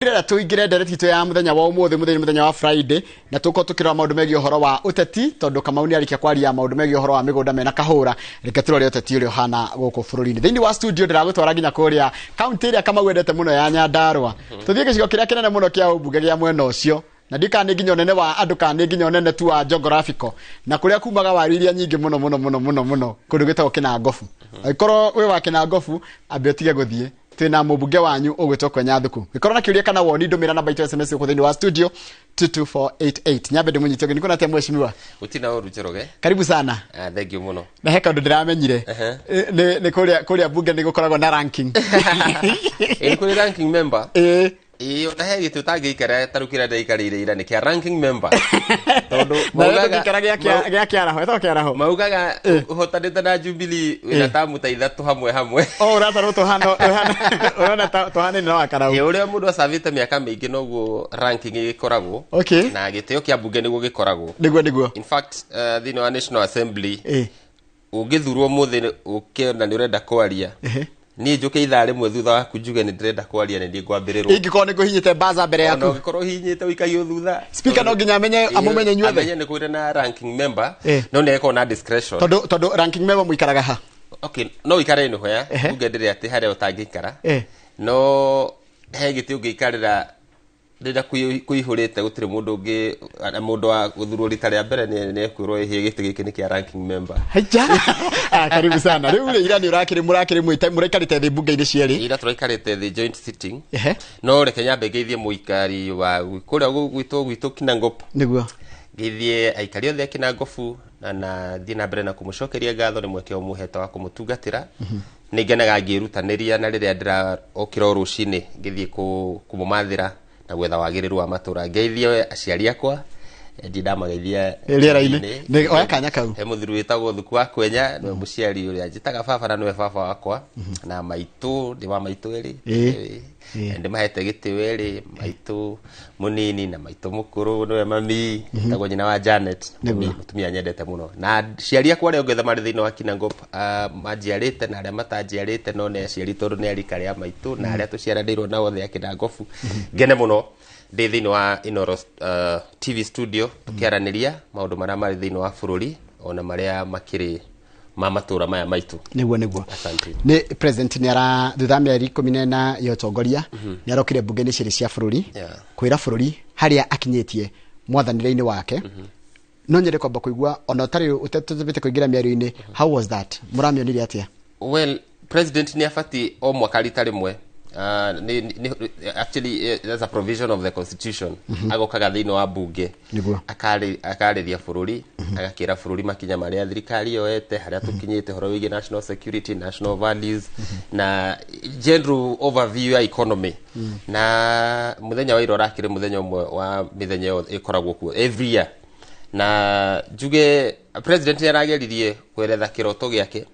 Ndĩrenda tũingĩre ndereti itũ ya mũthenya wa ũmũthĩ, mũthenya mũthenya wa Friday, na tũkorwo tũkĩrora maũndũ megiĩ ũhoro wa ũteti, tondũ Kamau nĩ arĩkia kwaria maũndũ megiĩ ũhoro wa mĩgũnda mena kahũra. Reke tũrore ũteti ũrĩa ũhana gũkũ bũrũri-inĩ. Thĩinĩ wa studio ndĩragũtwara nginya kũrĩa kaunti ĩrĩa Kamau endete mũno ya Nyandarũa, tũthiĩ gĩcigo kĩrĩa kĩnene mũno kĩa ũmbunge gĩa mwena ũcio, na ndiũ kana nĩ nginya ũnene wa andũ kana nĩ nginya ũnene tu wa geographical, na kũrĩa kumaga waru iria nyingĩ mũno mũno mũno mũno mũno, kũndũ gwĩtagwo Kĩnangobu. Angĩkorwo wĩ wa Kĩnangobu, ambe ũtige gũthiĩ, twĩna mũmbunge wanyu ũgwĩtwo Kwenya Thuku. Gĩkorwo na kĩũria kana woni, ndũmĩra namba itũ SMS gũkũ thĩinĩ wa studio 22488. Nyambe ndĩmũnyite ũgeni. Kuna atĩa, mheshimiwa? Gutina ũru, Njoroge. Karibu sana. Ah, thank you mũno. Na he kaũndũ ndĩramenyire. Nĩ kũrĩa bunge nĩ gũkoragwo na ranking. Ĩ, nĩ kũrĩ ranking member. Ĩĩ, ona he gĩtĩ ũtangĩikara ta rĩu kĩrĩa ndaikarĩire ira nĩ kĩa ranking member, tondũ na maugaga gĩa gĩa kĩaraho, ĩtagwo kĩaraho. Maugaga ũhotanĩte na Jubilee wĩna tamu ta 3 hamwe hamwe. O ũratarwo tũhano, ũrona ta tũhanene na wakarau. Ĩ, ũrĩa mũndũ acabĩte mĩaka mĩingĩ noguo ranking ĩgĩkoragwo. Na gĩtĩo kĩa mbunge nĩguo gĩkoragwo. Nĩguo. In fact, thĩinĩ wa National Assembly, ũngĩthurwo mũthĩ ũkĩona nĩ ũrenda kwaria, niĩ njũke ithaa rĩmwe thutha waku njuge nĩ ndĩrenda kwaria, nĩ niĩ ngwambĩrĩrwo. Ingĩkorwo nĩ ngũhinyĩte baza mbere ona yaku. Ũngĩkorwo ũhihinyĩte ũikagio thutha. Speaker no nginya amenye, amũmenye inyuothe. Amenye nĩ kũrĩ na ranking member. No nĩ agĩkorwo na discretion. Tondũ ranking member mũikaraga ha? Okay, no ũikare nĩhoya bunge ndĩrĩ atĩ harĩa ũtangĩikara. No he gĩtĩ ũngĩikarĩra rĩrĩa kũihũrĩte, gũtirĩ mũndũ ũngĩ, mũndũ wa gũthurwo rita rĩa mbere nĩ ekwĩrwo ĩhĩ, gĩtĩ gĩkĩ nĩ kĩa ranking member. Haija. Ah, karibu sana. Rĩu rĩ, ira nĩ ũrakĩrĩ mũrakĩrĩ mũraikarĩte thĩ mbunge-inĩ cierĩ. Ira tũraikarĩte thĩ joint sitting. No reke nyambe ngeithie mũikari wa kũrĩa gwitũ Kinangop. Ngeithie aikari othe a Kinangobu na thiĩ na mbere na kũmũcokeria ngatho nĩ mweke ũmũhete wa kũmũtungatĩra. Nĩ ngenaga ngĩrutanĩria na rĩrĩa ndĩraokĩra o rũcinĩ ngĩthiĩ kũmũmathĩra na gwetha wagĩrĩru wa matũra. Ngeithie aciari akwa. Ndirĩ ndamageithia. Rĩera-inĩ. TV-inĩ. Oya kanya kau. He mũthuri wĩtagwo Thuku wa Kwenya, nĩwe mũciari ũrĩa njĩtaga baba na nĩwe baba wakwa, na maitũ, ndĩ wa maitũ erĩ. Ndĩmahete gĩtĩo erĩ, maitũ mũnini na maitũ mũkũrũ, nĩwe mami, etagwo nyina wa Janet. Mũtumia nyendete mũno, na aciari akwa arĩa othe marĩ thĩinĩ wa Kinangop, manjiarĩte na arĩa matanjiarĩte, no nĩ aciari tondũ nĩ arika rĩa maitũ, na arĩa tũciaranĩirwo nao othe a Kinangobu. Ngene mũno ndĩ thĩinĩ wa Inooro TV studio tũkĩaranĩria maũndũ marĩa marĩ thĩinĩ wa bũrũri ona marĩa makĩrĩ ma matũra maya maitũ. Nĩguo. Asante. Nĩ president nĩ ara thutha wa mĩeri 14 ya ũtongoria nĩ arokire mbunge-inĩ cierĩ cia bũrũri kwĩra bũrũri harĩa akinyĩtie mwathanĩre-inĩ wake. No nyende kwamba kũigua, ona ũtarĩ ũtatũtĩte kũingĩra mĩario-inĩ, how was that? Mũramĩonire atĩa? Well, president nĩ abatiĩ o mwaka rita rĩmwe, actually, that's a provision of the constitution, agokaga thĩinĩ wa bunge akarĩria bũrũri, agakĩra bũrũri makinya marĩa thirikari yoete, harĩa tũkinyĩte ũhoro wĩgiĩ national security, national values na general overview ya economy. Na mũthenya wa ira ũrakĩrĩ mũthenya ũmwe wa mĩthenya ĩyo ĩkoragwo kuo every year, na njuge president nĩ arageririe kweretha kĩroto gĩake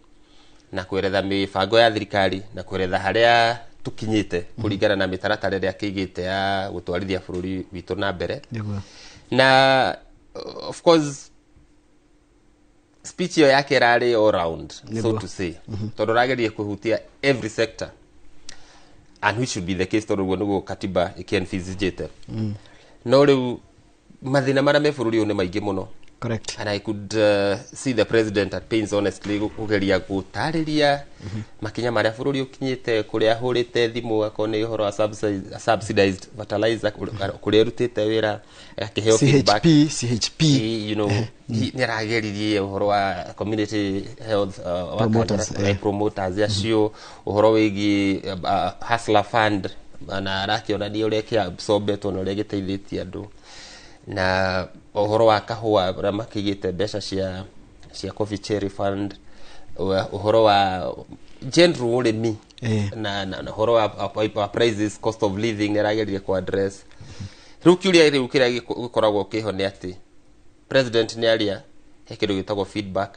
na kweretha mĩbango ya thirikari na kweretha harĩa tũkinyĩte kũringana na mĩtaratara ĩrĩa akĩigĩte ya gũtwarithia bũrũri witũ na mbere. Na of course speech ĩyo yake ĩrarĩ all round, so to say, tondũ ũrageririe kũhutia every sector, and which should be the case, tondũ ũguo nĩguo katiba ĩkĩenvisagĩte. No rĩu mathĩna marĩa me bũrũri ũyũ nĩ maingĩ mũno. And I could see the president at pains, honestly, kũgeria gũtarĩria makinya marĩa bũrũri ũkinyĩte, kũrĩa ahũrĩte thimũ akorwo nĩ ũhoro wa subsidized fertilizer, kũrĩa ĩrutĩte wĩra, agakĩheo feedback. CHP CHP. Nĩ arageririe ũhoro wa community health promoters, workers, promoters acio, ũhoro wĩgiĩ Hustler Fund, na arakĩonania ũrĩa kĩabsorbetwo na ũrĩa gĩteithĩtie andũ, na ũhoro wa kahũa ũrĩa makĩigĩte mbeca cia coffee cherry fund, ũhoro wa general ũrĩmi na ũhoro wa prices, cost of living, nĩ arageririe ku address. Rĩu kĩũria rĩu kĩrĩa gĩkoragwo kĩho nĩ atĩ president nĩ aria, he kĩndũ gĩtagwo feedback.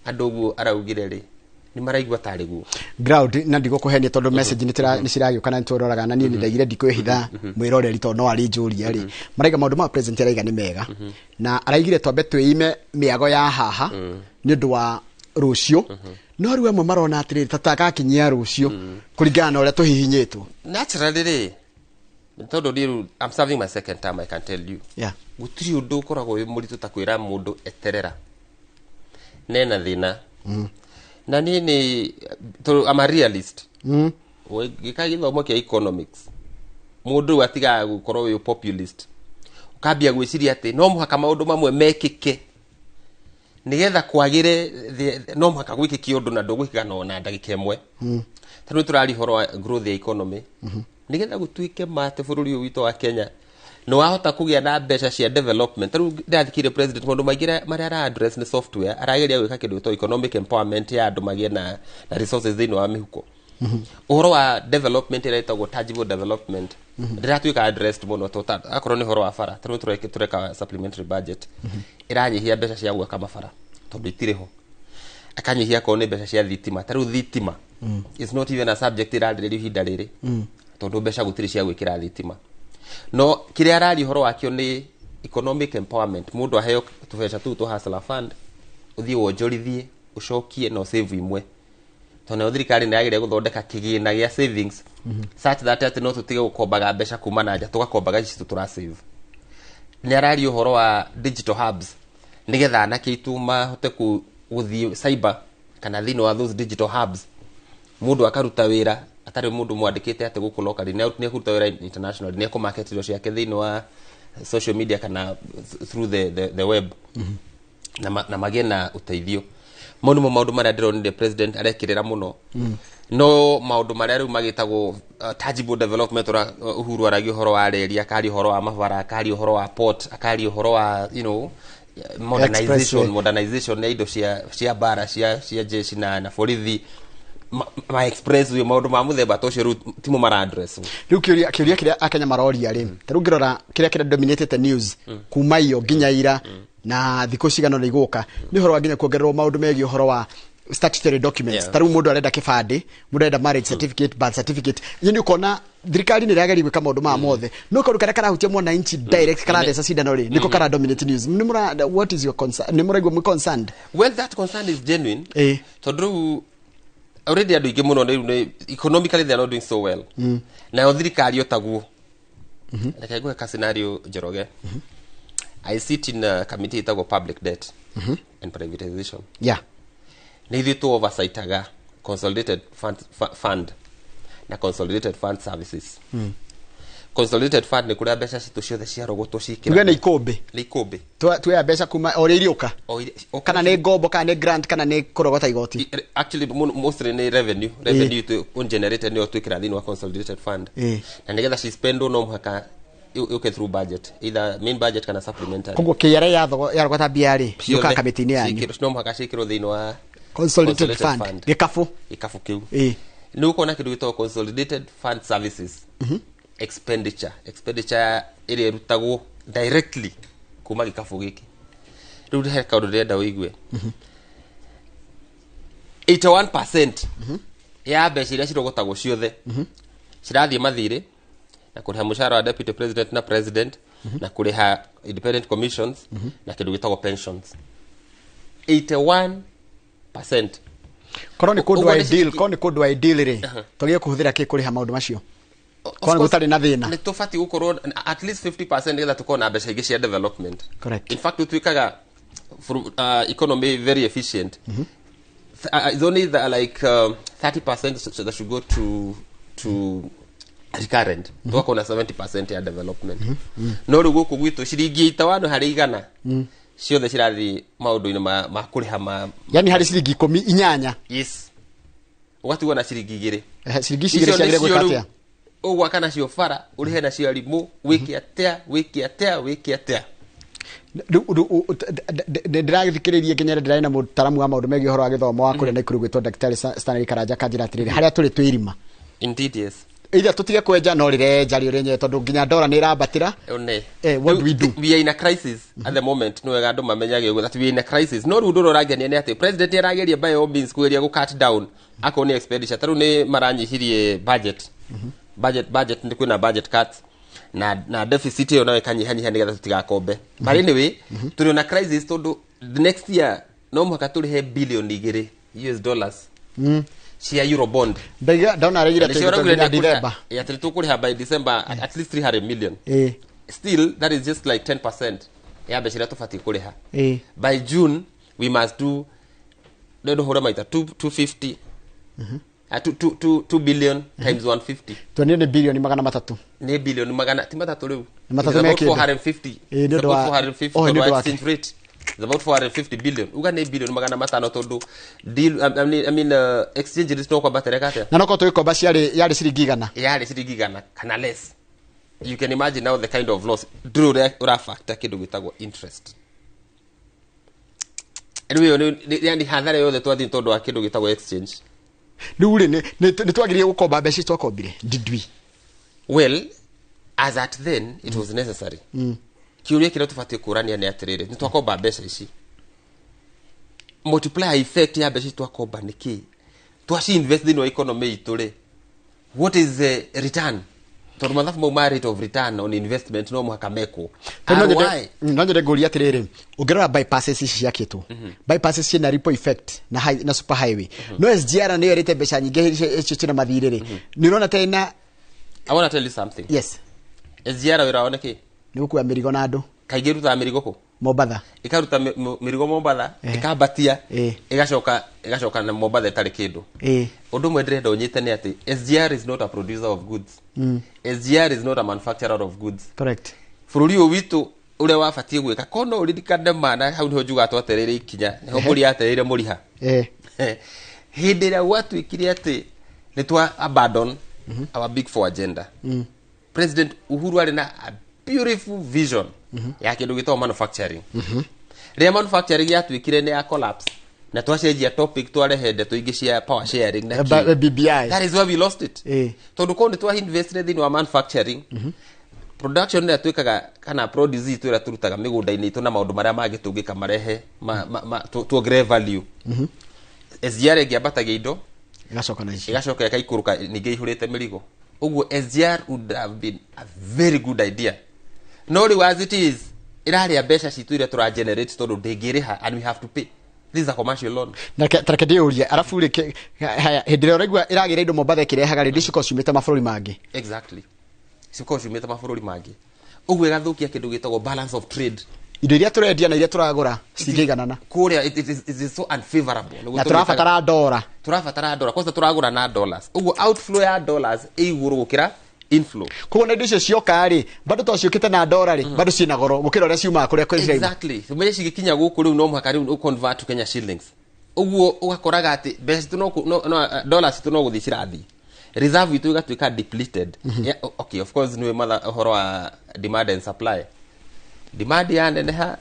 Andũ ũguo araugire rĩ, nĩ maraigua tarĩ guo? Ground na ndigũkũhenia, tondũ message nĩ ciragĩũka na nĩtũroraga, na niĩ nĩ ndaigire ndikwĩhitha mwĩroreri, tondũ no arĩ njũria rĩ, maraiga maũndũ ma president araiga nĩ mega, na araigire twambe twĩime mĩago ya haha nĩ ũndũ wa rũciũ. No rĩu amwe marona atĩrĩrĩ, ta tagakinyia rũciũ kũringana na ũrĩa tũhihinyĩtwo. Naturally rĩ, Tondũ niĩ rĩu I'm serving my second term, I can tell you, gũtirĩ ũndũ ũkoragwo wĩ mũritũ ta kwĩra mũndũ eterera nena thĩna. Na niĩ nĩ tondũ I'm a realist. Ngĩka gĩthomo kĩa economics, mũndũ rĩu atigaga gũkorwo wĩ populist, ũkambia gwĩciria atĩ no mũhaka maũndũ mamwe mekĩke nigetha kwagĩre no mũhaka gwĩkĩke ũndũ na ndũgwĩkĩka no na ndagĩka ĩmwe. Ta rĩu tũraria ũhoro wa growth ya economy, nigetha gũtuĩke ma atĩ bũrũri ũyũ witũ wa Kenya nĩ wahota kũgĩa na mbeca cia development. Ta rĩu ndĩrathikĩrĩria president, maũndũ maingĩ marĩa ara address nĩ software, arageria gwĩka kĩndũ gĩtagwo economic empowerment ya andũ magĩe na resources thĩinĩ wa mĩhuko. Ũhoro wa development ĩrĩa ĩtagwo tangible development ndĩratuĩka addressed mũno to akorwo nĩ ũhoro wa bara. Ta rĩu tũreka supplementary budget ĩranyihia mbeca cia gwaka mabara tondũ itirĩ ho, akanyihia akorwo nĩ mbeca cia thitima. Ta rĩu thitima is not even a subject ĩrarĩrĩrio ihinda rĩrĩ tondũ mbeca gũtirĩ cia gwĩkĩra thitima. No kĩrĩa araria ũhoro wakĩo nĩ economic empowerment, mũndũ aheo tũbeca tũu tũ hustler fund, ũthiĩ wonjorithie, ũcokie na ũsave imwe, tondũ nayo thirikari nĩ yagĩrĩire gũthondeka kĩgĩna gĩa savings such that atĩ no tũtige gũkombaga mbeca kuma na nja, tũgakombaga ici citũ tũra save. Nĩ araria ũhoro wa digital hubs nĩgetha anake aitũ mahote gũthiĩ cyber kana thĩinĩ wa those digital hubs, mũndũ akaruta wĩra atarĩ mũndũ mwandĩkĩte atĩ gũkũ locally, nĩ ekũruta wĩra internationally, nĩ ekũmarket indo ciake thĩinĩ wa social media kana through the web na magĩe na ũteithio. Mau nĩmo maũndũ marĩa ndĩronire president arekĩrĩra mũno. No maũndũ marĩa rĩu magĩtagwo tangible development, Uhuru aragia ũhoro wa reri, akaria ũhoro wa mabara, akaria ũhoro wa port, akaria ũhoro wa modernization, Expressway. Modernization ya indo cia bara, cia jeshi na borithi, ma expressway, maũndũ ma mũthemba ta ũcio rĩu timo mara address. Rĩu kĩũria kĩrĩa akenya maroria rĩ, ta rĩu ngĩrora kĩrĩa kĩrĩa dominatĩte news kuma iyo nginya ira na thikũ cigana ũna igũka nĩ ũhoro wa nginya kuongererwo maũndũ megiĩ ũhoro wa statutory documents. Ta rĩu mũndũ arenda kĩbandĩ, mũndũ arenda marriage certificate, birth certificate, yani ũkona thirikari nĩ ĩrageria gwĩka maũndũ maya mothe, no kaũndũ karĩa karahutia mwananchi direct, karatheca cindano rĩ, nĩko kara dominate news. Nĩ mũra, what is your concern? Nĩ mũraigua mwĩ concerned? Well, that concern is genuine tondũ rĩu already andũ aingĩ mũno rĩu economically they are not doing so well. Nayo thirikari o taguo. Reke ngũhe ka scenario, Njoroge. I sit in a committee ĩtagwo public debt and privatization. Nĩ ithuĩ tũ oversightaga consolidated fund, fund na consolidated fund services. Consolidated fund nĩ kũrĩa mbeca citũ ciothe ciarogotwo Tuge nĩ cikĩra ikũmbĩ. Nĩ ikũmbĩ. Tuoya mbeca kuma o ũrĩa iriũka, O kana nĩ ngombo, kana nĩ grant, kana nĩ kũrogota igoti. Actually mostly nĩ revenue itu ungenerated nĩyo twĩkĩra thĩinĩ wa consolidated fund na nĩgetha cispendwo no mũhaka yũke through budget, either main budget kana supplementary. Koguo KRA yarogota mbia rĩ, yũkaga kamĩtĩ-inĩ yanyu. No mũhaka ciĩkĩrwo thĩinĩ wa consolidated fund, gĩkabũ. Gĩkabũ kĩu. Nĩ ũkona kĩndũ gĩtagwo consolidated fund services expenditure ĩrĩa ĩrutagwo directly kuma gĩkabũ gĩkĩ. Rĩu he kaũndũ ndĩrenda ũigue: 81% ya mbeca iria cirogotagwo ciothe cirathiĩ mathirĩ na kũrĩha mũcara wa deputy president na president na kũrĩha independent commissions na kĩndũ gĩtagwo pensions, 81%. Korwo nĩ kũndũ Ũguo nĩ ideal, korwo nĩ kũndũ ideal rĩ, twagĩrĩire kũhũthĩra kĩ kũrĩha maũndũ macio? Of Korwo nĩ course, gũtarĩ na thĩna. Nĩ tũbatiĩ gũkorwo at least 50% nĩgetha tũkorwo na mbeca ingĩ cia development. In fact, tũtuĩkaga economy very efficient. It's only like 30% that should go to recurrent, tũgakorwo na 70% ya development. No rĩu gũkũ gwitũ ciringi itawano harĩ 100 ciothe cirathiĩ maũndũ-inĩ ma kũrĩha ma Yani harĩ ciringi 10, 8. Yes, ũgatigwo na ciringi 2. Ciringi ici 2 ciagĩrĩire gwĩka atĩa? Ũgwaka nacio bara, ũrĩhe nacio arimũ, wĩke atĩa, wĩke atĩa, wĩke atĩa? Ndĩragĩthikĩrĩria nginya rĩrĩa ndĩrarĩ na mũtaramu wa maũndũ megiĩ ũhoro wa gĩthomo wa kũrĩa Naikuru gwĩtwo Ndagĩtarĩ Stanley Karanja, akanjĩra atĩrĩrĩ, harĩa tũrĩ twĩ irima. Indeed, yes. Either tũtige kwenja no rĩrenja rĩ rĩenyewe tondũ nginya ndora nĩ ĩrambatĩra. One. What do we do? We are in a crisis at the moment. No wega andũ mamenyage ũguo that we are in a crisis. No rĩu ũndũ ũrĩa ũrangenia nĩ atĩ president arageria by all means kũgeria gũ cut down akorwo nĩ expenditure. Ta rĩu nĩ maranyihirie budget. Budget nĩ kwĩna budget cuts na deficit ĩyo nayo ĩkanyihanyiha nĩgetha tũtigakombe. But anyway, tũrĩ na crisis tondũ the next year no mũhaka tũrĩhe bilioni 2 US dollars. Cia Eurobond. Ndaiga ndona aregire Na atĩ nĩcio ũraugire nginya nĩ kũrĩha- December. Ĩ, atĩ tũkũrĩha by December at least 300 million. Still that is just like 10% ya mbeca iria tũbatiĩ kũrĩha. By June we must do, rĩu ndũhũre maita 250, 2 billion times 150. Tuonire nĩ bilioni 300. Nĩ bilioni magana ti matatũ rĩu. Nĩ matatũ It's about me kĩndũ. 450. Ĩ, nĩ It's ũndũ about 450 oh, nĩ tondũ ũndũ wa wa exchange rate. It's about 450 billion. Uga nĩ bilioni 500 tondũ deal, I mean, exchange rate no kwambatĩra atĩa? Na nokorwo tũgĩkomba ciarĩ yarĩ ciringi 100. Yarĩ ciringi 100 kana less. You can imagine now the kind of loss. Ndũrĩ ũrĩa ũrafactor kĩndũ gĩtagwo interest. Rĩu ĩyo yani hathara yothe twathiĩ tondũ wa kĩndũ gĩtagwo exchange. Rĩu rĩ, nĩ twagĩrĩire gũkomba mbeca ici twakombire? Did we? Well, as at then it was necessary. Kĩũria kĩrĩa tũbatiĩ kũrania nĩ atĩrĩrĩ, nĩ twakomba mbeca ici, multiplier effect ya mbeca ici twakomba nĩ kĩ? Twaci invest thĩinĩ wa economy itũ rĩ, what is the return? Tondũ mathabu mau ma rate of return on investment no mũhaka mekwo. Tondũ no ROI. No nyende ngũrie atĩrĩrĩ, ũngĩrora bypasses ici ciakĩtwo, bypasses ciĩna ripple effect na super highway, no SGR nĩyo ĩrĩte mbeca nyingĩ icio ciĩna mathirĩ rĩ, nĩ ũrona ta ĩna I want to tell you something. Yes. SGR wĩra wao nĩ kĩ? Nĩ gũkua mĩrigo na andũ. Kaingĩ ĩrutaga mĩrigo kũ? Mombatha. Ĩkaruta mĩrigo Mombatha, ĩkambatia, ĩgacoka na Mombatha ĩtarĩ kĩndũ. Ũndũ ũmwe ndĩrenda ũnyite nĩ atĩ SGR is not a producer of goods. SGR is not a manufacturer of goods. Bũrũri ũyũ witũ ũrĩa wabatiĩ gwĩka ko no ũririkane mana hau nĩho njugaga twatereire ikinya, nĩho mbũri yatereire mũriha. Hĩndĩ ĩrĩa gwatuĩkire atĩ nĩ twa abandon our Big Four agenda, President Uhuru arĩ na a beautiful vision ya kĩndũ gĩtagwo manufacturing. Rĩrĩa manufacturing yatuĩkire nĩ ya collapse na twacenjia topic, twarehe ndeto ingĩ cia power sharing na kĩ. BBI. That is why we lost it. Tondũ korwo nĩ twa investire thĩinĩ wa manufacturing production ĩrĩa twĩkaga kana produce itũ ĩrĩa tũrutaga mĩgũnda-inĩ itũ na maũndũ marĩa mangĩ tũngĩka marehe tuongerere value, SGR ĩngĩambatagia indo Ĩgacoka na ici. Ĩgacoka ĩkaikũrũka ningĩ ihũrĩte mĩrigo. Ũguo SGR would have been a very good idea, no rĩu as it is ĩrarĩa mbeca citũ iria tũra generate tondũ ndĩngĩrĩha and we have to pay. This is a commercial loan. Na tareke ndĩyũrie arabu rĩ, haya, hĩndĩ ĩrĩa ũraigua ĩragĩra indo Mombatha ĩkĩrehaga rĩ, cikorwo ciumĩte mabũrũri mangĩ. Exactly, cikorwo ciumĩte mabũrũri mangĩ, ũguo ĩgathũkia kĩndũ gĩtagwo balance of trade. Indo iria tũrendia na iria tũragũra cingĩiganana. Kũrĩa it is so unfavorable. Nĩguo Na tũrĩkaga- tũrabatara ndora. Tũrabatara dollar, kwanza tũragũra na dollars, ũguo outflow ya dollars ĩ igũrũ gũkĩra inflow. Koguo na indo icio cioka rĩ, bado to ciũkĩte na ndora rĩ, bado ciĩna goro gũkĩra ũrĩa ciumaga kũrĩa kwĩ cirauma. Exactly, umenye cigĩkinya gũkũ rĩu no mũhaka rĩu ũconvert to Kenya shillings, ũguo ũgakoraga atĩ mbeca citũ no kũ- no no dollars citũ no gũthiĩ cirathiĩ, reserve itũ ĩgatuĩka depleted. Yeah, okay, of course nĩwe matha ũhoro wa demand and supply. Demand yaneneha,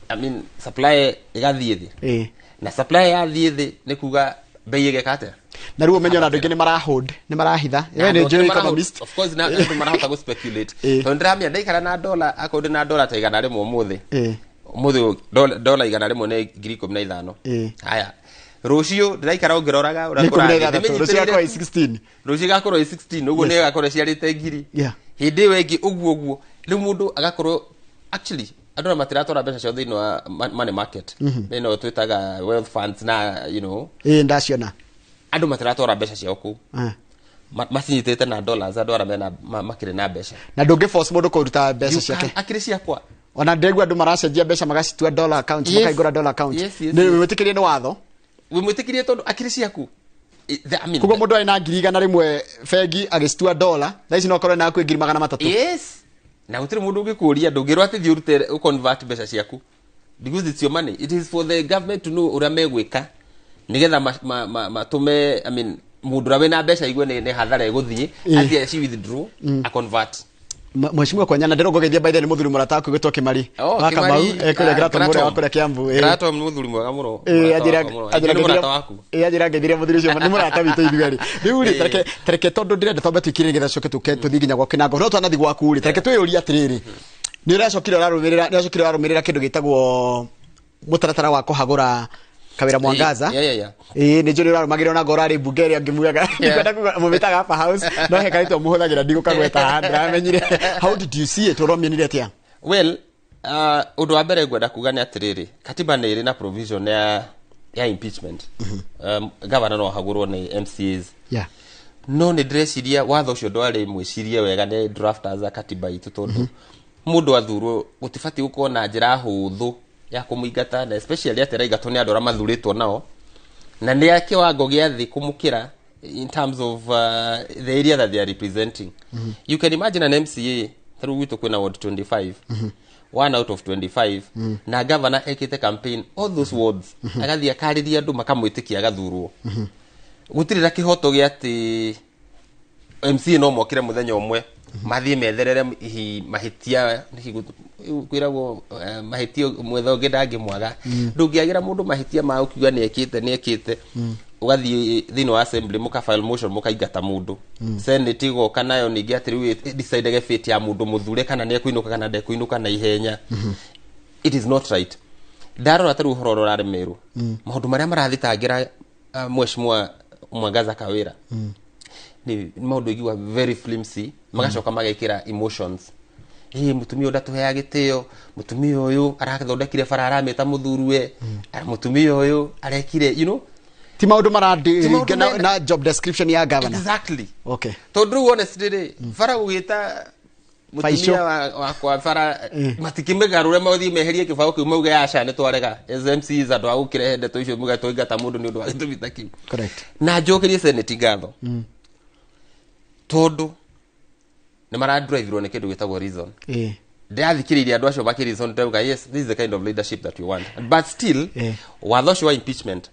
I mean, supply ĩgathiĩ thĩ. Na supply yathiĩ thĩ nĩ kuga bei ĩgeka atĩa? Na rĩu ũmenye ona andũ aingĩ nĩ marahold, nĩ marahitha. Na We nĩ andũ njũĩ angĩ economist. Of course, na andũ marahota gũ speculate. Tondũ ndĩramenya ndaikara na dollar, akorwo ndĩ na dollar ta 100 ũmũthĩ, ũmũthĩ dollar 100 nĩ 15,000. Haya, rũciũ ndĩraikara ũngĩroraga ũrĩa Nĩ ikũmi na kũrathiĩ. ithathatũ, rũciũ Ndĩmĩnyitĩrĩire ĩgakorwo ĩ 16. Rũciũ ĩgakorwo ĩ 16, ũguo nĩ ĩgakorwo ĩciarĩte ngiri. Hĩndĩ ĩyo ĩngĩ ũguo ũguo rĩu mũndũ agakorwo actually andũ arĩa matiratwara mbeca ciao thĩinĩ wa money market ĩno twĩtaga wealth funds na Ĩĩ, ndaciona. Andũ matiratwara mbeca ciao kũu. Macinyitĩte na dollars, andũ arĩa mena makĩrĩ na mbeca. Na ndũngĩ force mũndũ kũruta mbeca You ciake. Akĩrĩ ciakwa. Ona ndĩraigua andũ maracenjia mbeca magacitua dollar account, makaingũra dollar account. Yes, Nĩ wĩtĩkĩrie nĩ watho? Wĩmwĩtĩkĩrie tondũ akĩrĩ ciaku. I mean, Koguo mũndũ arĩ na 100,000 bengi agĩcitua dollar, thaa ici no akorwo na 300,000. Yes, na gũtirĩ mũndũ ũngĩkũria, ndũngĩrwo atĩ thiĩ ũrute ũconvert mbeca ciaku because it's your money. It is for the government to know ũrĩa megwĩka nĩgetha matũme, I mean, mũndũ ũrĩa wĩna mbeca igue nĩ hathara ĩgũthiĩ, athiĩ aci withdraw, a convert. Mheshimiwa Kwanyana ndĩrongogeithia by the way, nĩ mũthuri mũrata waku gwĩtwo Kĩmari Oh, wa Kamau, Kĩmari, kũrĩa Gratom, ũrĩa wa Gratom. kũrĩa Kiambu. Gratom nĩ mũthuri mwega mũno. Ĩĩ, Mũrata wakwa mũno. anjĩra Nĩ mũrata waku. Ĩĩ, anjĩra ngeithirie mũthuri ũcio, nĩ mũrata witũ ithuĩ erĩ. Rĩu rĩ, tareke tondũ ndĩrenda twambe tũikĩrĩre nĩgetha tũcoke tũke tũthiĩ nginya gwa Kĩnango, no twanathi gwaku rĩ, tareke twĩyũrie atĩrĩrĩ, nĩ ũracokire ũrarũmĩrĩra kĩndũ gĩtagwo mũtaratara wa kũhagũra Kawĩra Mwangaza. Ĩĩ, nĩ njũĩ nĩ ũrarũmagĩrĩra ona ngorwo arĩ mbunge ĩrĩa ngĩmugaga ndikwenda kuga mũmĩtaga upper house, no he karĩtwa mũhũthagĩra ndigũkagweta haha, ndĩramenyire. How did you see it? Ũramĩonire atĩa? Well, ũndũ wa mbere ngwenda kuga nĩ atĩrĩrĩ, katiba nĩ ĩrĩ na provision ya Ya impeachment, governor no ahagũrwo nĩ MCAs. No nĩ ndĩreciria watho ũcio ndwarĩ mwĩcirie wega nĩ drafters a katiba itũ, tondũ mũndũ athurwo gũtibatiĩ gũkorwo na njĩra hũthũ ya kũmũingata, na especially atĩ araingatwo nĩ andũ arĩa mathurĩtwo nao na nĩ a kĩwango gĩa thĩ kũmũkĩra in terms of the area that they are representing. You can imagine an MCA, tarĩu gwitũ kwĩna ward 25, one out of 25, na governor ekĩte campaign all those wards, agathiĩ akarĩria andũ makamwĩtĩkia, agathurwo. Gũtirĩ na kĩhoto gĩa atĩ MCA no mokire mũthenya ũmwe mathiĩ metherere hihi mahĩtia, hihi kwĩragwo mahĩtia mwetha ũngĩ ndangĩmwaga. Ndũngĩagĩra mũndũ mahĩtia ma ũkiuga nĩ ekĩte, nĩ ekĩte, ũgathiĩ thĩinĩ wa assembly mũka file motion mũkaingata mũndũ, senate igoka nayo ningĩ atĩ rĩu ĩdecidege fate ya mũndũ mũthure kana nĩ ekũinũka kana ndekũinũka na ihenya. It is not right. Ndarora ta rĩu ũhoro ũrĩa ũrarĩ Meru, maũndũ marĩa marathitangĩra Mheshimiwa Mwangaza Kawira nĩ maũndũ igua very flimsy, magacoka magekĩra emotions. Ĩ mũtumia ũyũ ndatũheaga gĩtĩo, mũtumia ũyũ arathondekire bara aramĩta mũthuriwe, mũtumia ũyũ arekire. Ti maũndũ Ti maũndũ mararinga na job description ya governor. Exactly. Tondũ rĩu honestly rĩ, bara gũgĩta Faicio. mũtumia wakwa bara matikĩmĩgarũre, mathiĩ meherie kĩbaũ kĩu mauge aca nĩ twarega as MCs andũ a gũkĩrehe ndeto icio muge twaingata mũndũ nĩ ũndũ wa gĩtũmi ta kĩu. Na njokerie senate ngatho tondũ nĩ maradrivirwo nĩ kĩndũ gĩtagwo reason. Ndĩrathikĩrĩirie andũ acio makĩ reason, ndauga, "Yes, this is the kind of leadership that we want." But still, watho ũcio wa impeachment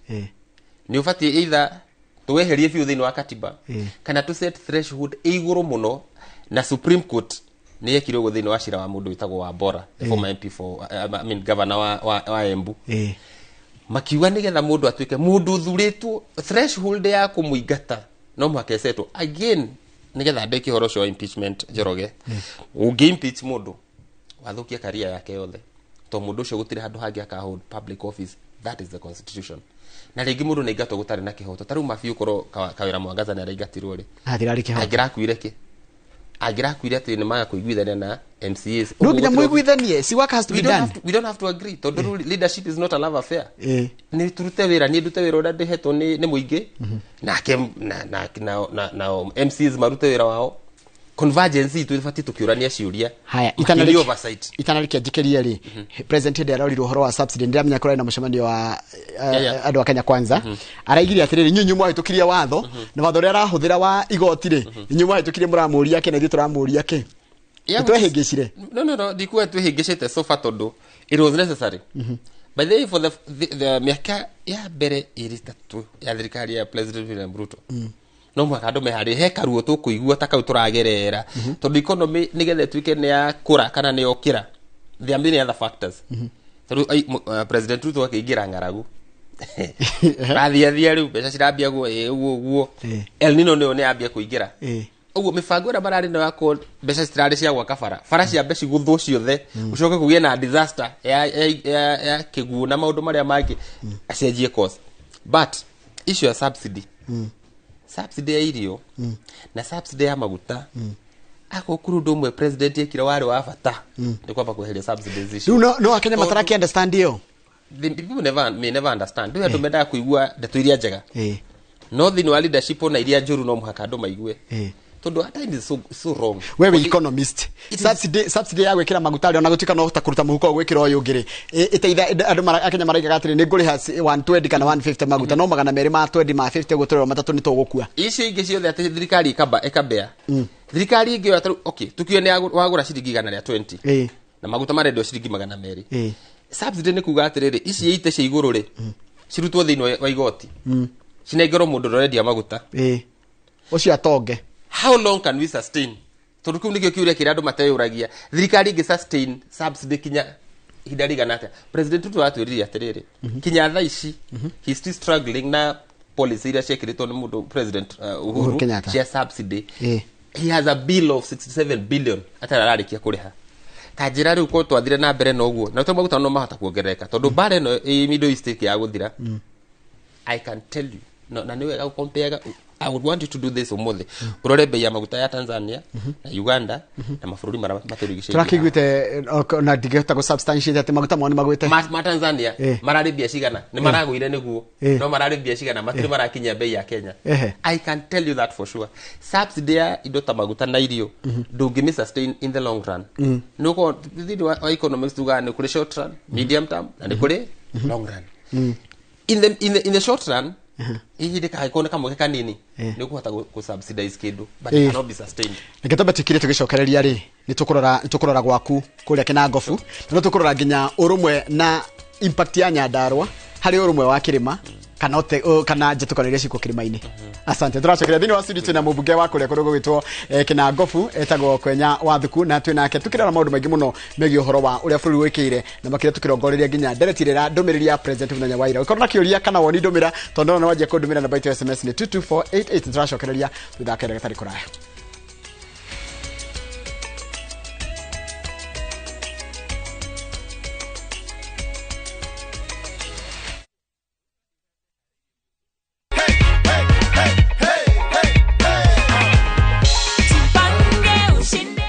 nĩ ũbatiĩ either tũweherie biũ thĩinĩ wa katiba kana tũ set threshold ĩ igũrũ mũno. Na Supreme Court nĩ yekire ũguo thĩinĩ wa cira wa mũndũ wĩtagwo Wambora, the former MP for I mean, governor wa Embu. Makiuga nĩgetha mũndũ atuĩke mũndũ ũthurĩtwo, threshold ya kũmũingata no mũhaka ĩsetwo again. Nĩgetha ndĩkie ũhoro ũcio wa impeachment, Njoroge, ũngĩ impeach mũndũ wathũkia career yake yothe, to mũndũ ũcio gũtirĩ handũ hangĩ aka hold public office. That is the constitution. Na rĩngĩ mũndũ nĩ aingatwo gũtarĩ na kĩhoto. Ta rĩu mabiũ korwo Kawĩra Mwangaza nĩ araingatirwo rĩ, Hatirarĩ kĩhoto. Angĩrakuire kĩ? Angĩrakuire atĩ nĩ maga kũiguithania na MCAs. No nginya mũiguithanie, si work has to We be don't done. have to, we don't have to agree, tondũ rĩu leadership is not a love affair. Nĩ turute wĩra, niĩ ndute wĩra ũrĩa ndĩhetwo nĩ mũingĩ, nake na MCs marute wĩra wao. Convergence itũ ĩbatiĩ tũkĩũrania ciũria. Haya. Makĩria oversight. Itanarĩkia njikĩrie rĩ, president hĩndĩ arorirwo ũhoro wa subsidy, ndĩramenya kũrarĩ na mũcemanio wa andũ a Kenya Kwanza, araigire atĩrĩrĩ, inyuĩ inyuĩ mwahĩtũkirie watho na watho ũrĩa arahũthĩra wa igoti rĩ, inyuĩ mwahĩtũkirie, mũramũria kĩ na ithuĩ tũramũria kĩ? Nĩtwehĩngĩcire. No, ndikuga twĩhĩngĩcĩte so far, tondũ it was necessary. By the way, for the mĩaka ya mbere ĩrĩ tatũ ya thirikari ya President William Ruto, no mũhaka andũ meharĩrie he karuo tũkũigua ta kau tũragerera, tondũ economy nĩgetha ĩtuĩke nĩ yakũra kana nĩ yokĩra, there are many other factors. Tondũ President Ruto akĩingĩra, ng'aragu rathiathia, rĩu mbeca cirambia guo ĩ ũguo ũguo. El Nino nĩyo nĩ yambia kũingĩra. Ũguo mĩbango ĩrĩa mararĩ nayo yakorwo mbeca citirarĩ cia gwaka bara, bara ciambe cigũthwo ciothe, ũcoke kũgĩe na disaster ya kĩguũ na maũndũ marĩa mangĩ, acenjie course. But issue ya subsidy, subsidy ya irio na subsidy ya maguta, akorwo kũrĩ ũndũ ũmwe president ekire warĩ wa bata nĩ kwamba kweheria subsidies icio. Rĩu no akenya mataraki understand ĩyo. The people never, may never understand. Rĩu andũ mendaga kũigua ndeto iria njega, no thĩinĩ wa leadership ona iria njũru no mũhaka andũ maigue, tondũ at times is so, so wrong. Wewe economist, It is- subsidy ya gwĩkĩra maguta rĩ, ona gũtuĩka no ta kũruta mũhuko gwĩkĩra ũyũ ũngĩ rĩ, ĩteitha andũ akenya maraigaga atĩrĩ, nĩ ngũrĩha 120 kana 150 maguta, no 200 ma 20 ma 50 gũtũrĩrwo matatũ nĩ tũgũkua. Icio ingĩ ciothe atĩ thirikari ĩkamba ĩkambea thirikari ĩngĩ yo, okay, tukiwe nĩ wagũra ciringi 120 na maguta marendio ciringi 200. Subsidy nĩ kuga atĩrĩrĩ, ici ite cia igũrũ rĩ, cirutwo thĩinĩ wa igoti, cinengerwo mũndũ ũrĩa ũrendia maguta. Ũcio atonge. How long can we sustain? Tondũ kĩu nĩkĩo kĩũria kĩrĩa andũ mateyũragia, thirikari ĩngĩ sustain subsidy kinya ihinda rĩigana atĩa? President Ruto atwĩrire atĩrĩrĩ, kinya thaa ici he still struggling na policy iria ciekĩrĩtwo nĩ mũndũ President Uhuru Uhuru Kenyatta. cia subsidy. He has a bill of 67 billion atarĩ ararĩkia kũrĩha. Ta njĩra rĩu ko twathire na mbere na ũguo na tondũ maguta no mahota kuongerereka, tondũ mbara ĩno ĩ Middle East ya gũthira, I can tell you. No, na nĩ wega gũcompare. I would want you to do this ũmũthĩ, ũrore bei ya maguta ya Tanzania na Uganda na mabũrũri marĩa matũrigicĩirie. Tũrakĩiguĩte na ndingĩhota gũ-substantiate atĩ maguta mao nĩ magwĩte. Ma Tanzania mararĩ mbia cigana? Nĩ maragũire nĩguo, no mararĩ mbia cigana? Matirĩ marakinyia bei ya Kenya. I can tell you that for sure. Subsidy ya indo ta maguta na irio ndũngĩmĩ sustain in the long run. Nĩ ũkorwo thĩinĩ wa economics tugaga nĩ kũrĩ short run, medium term na nĩ kũrĩ long run. In the short run, ihinda kangĩkorwo nĩ kamweke kanini, nĩ ũkũhota gũ subsidize kĩndũ, but it cannot be sustained. Reke twambe tũkire tũgĩcokereria rĩ, nĩ tũkũrora gwaku kũrĩa Kĩnangobu, na no tũkũrora nginya ũrũmwe na impact ya Nyandarua harĩ ũrũmwe wa kĩrĩma kana kana njĩtũkano iria cikuo kĩrĩma-inĩ. Asante. Tũracokeria thĩinĩ wa studio twĩna mũmbunge wa kũrĩa kũndũ gũgwĩtwo Kĩnangobu, etagwo Kwenya wa Thuku, na twĩ nake tũkĩrora maũndũ maingĩ mũno megiĩ ũhoro wa ũrĩa bũrũri wĩkĩire, na makĩria tũkĩrongoreria nginya ndereti ĩrĩa ndũmĩrĩri ya president mũthenya wa ira. Ũkorwo na kĩũria kana woni, ndũmĩra, tondũ ndona wanjia kũndũmĩra. Namba itũ ya SMS nĩ 22488. Tũracokereria thutha wa kahinda gatarĩ kũraya.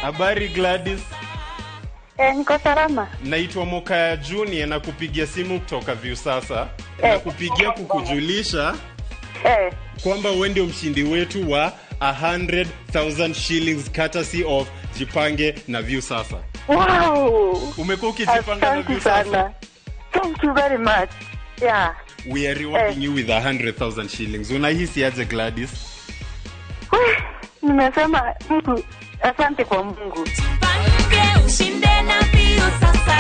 Habari, Gladys. Niko salama. Naitwa Mokaya Junior na kupigia simu kutoka Viusasa. Na kupigia kukujulisha kwamba wewe ndio mshindi wetu wa 100,000 shillings courtesy of Jipange na Viusasa. Wow. Umekuwa ukijipanga na Asante Viusasa? sana. Thank you very much. Yeah. We are rewarding you with 100,000 shillings. Unahisi aje, Gladys? Weh, nimesema Mungu, asante kwa Mungu. Jipange ushinde na Viusasa.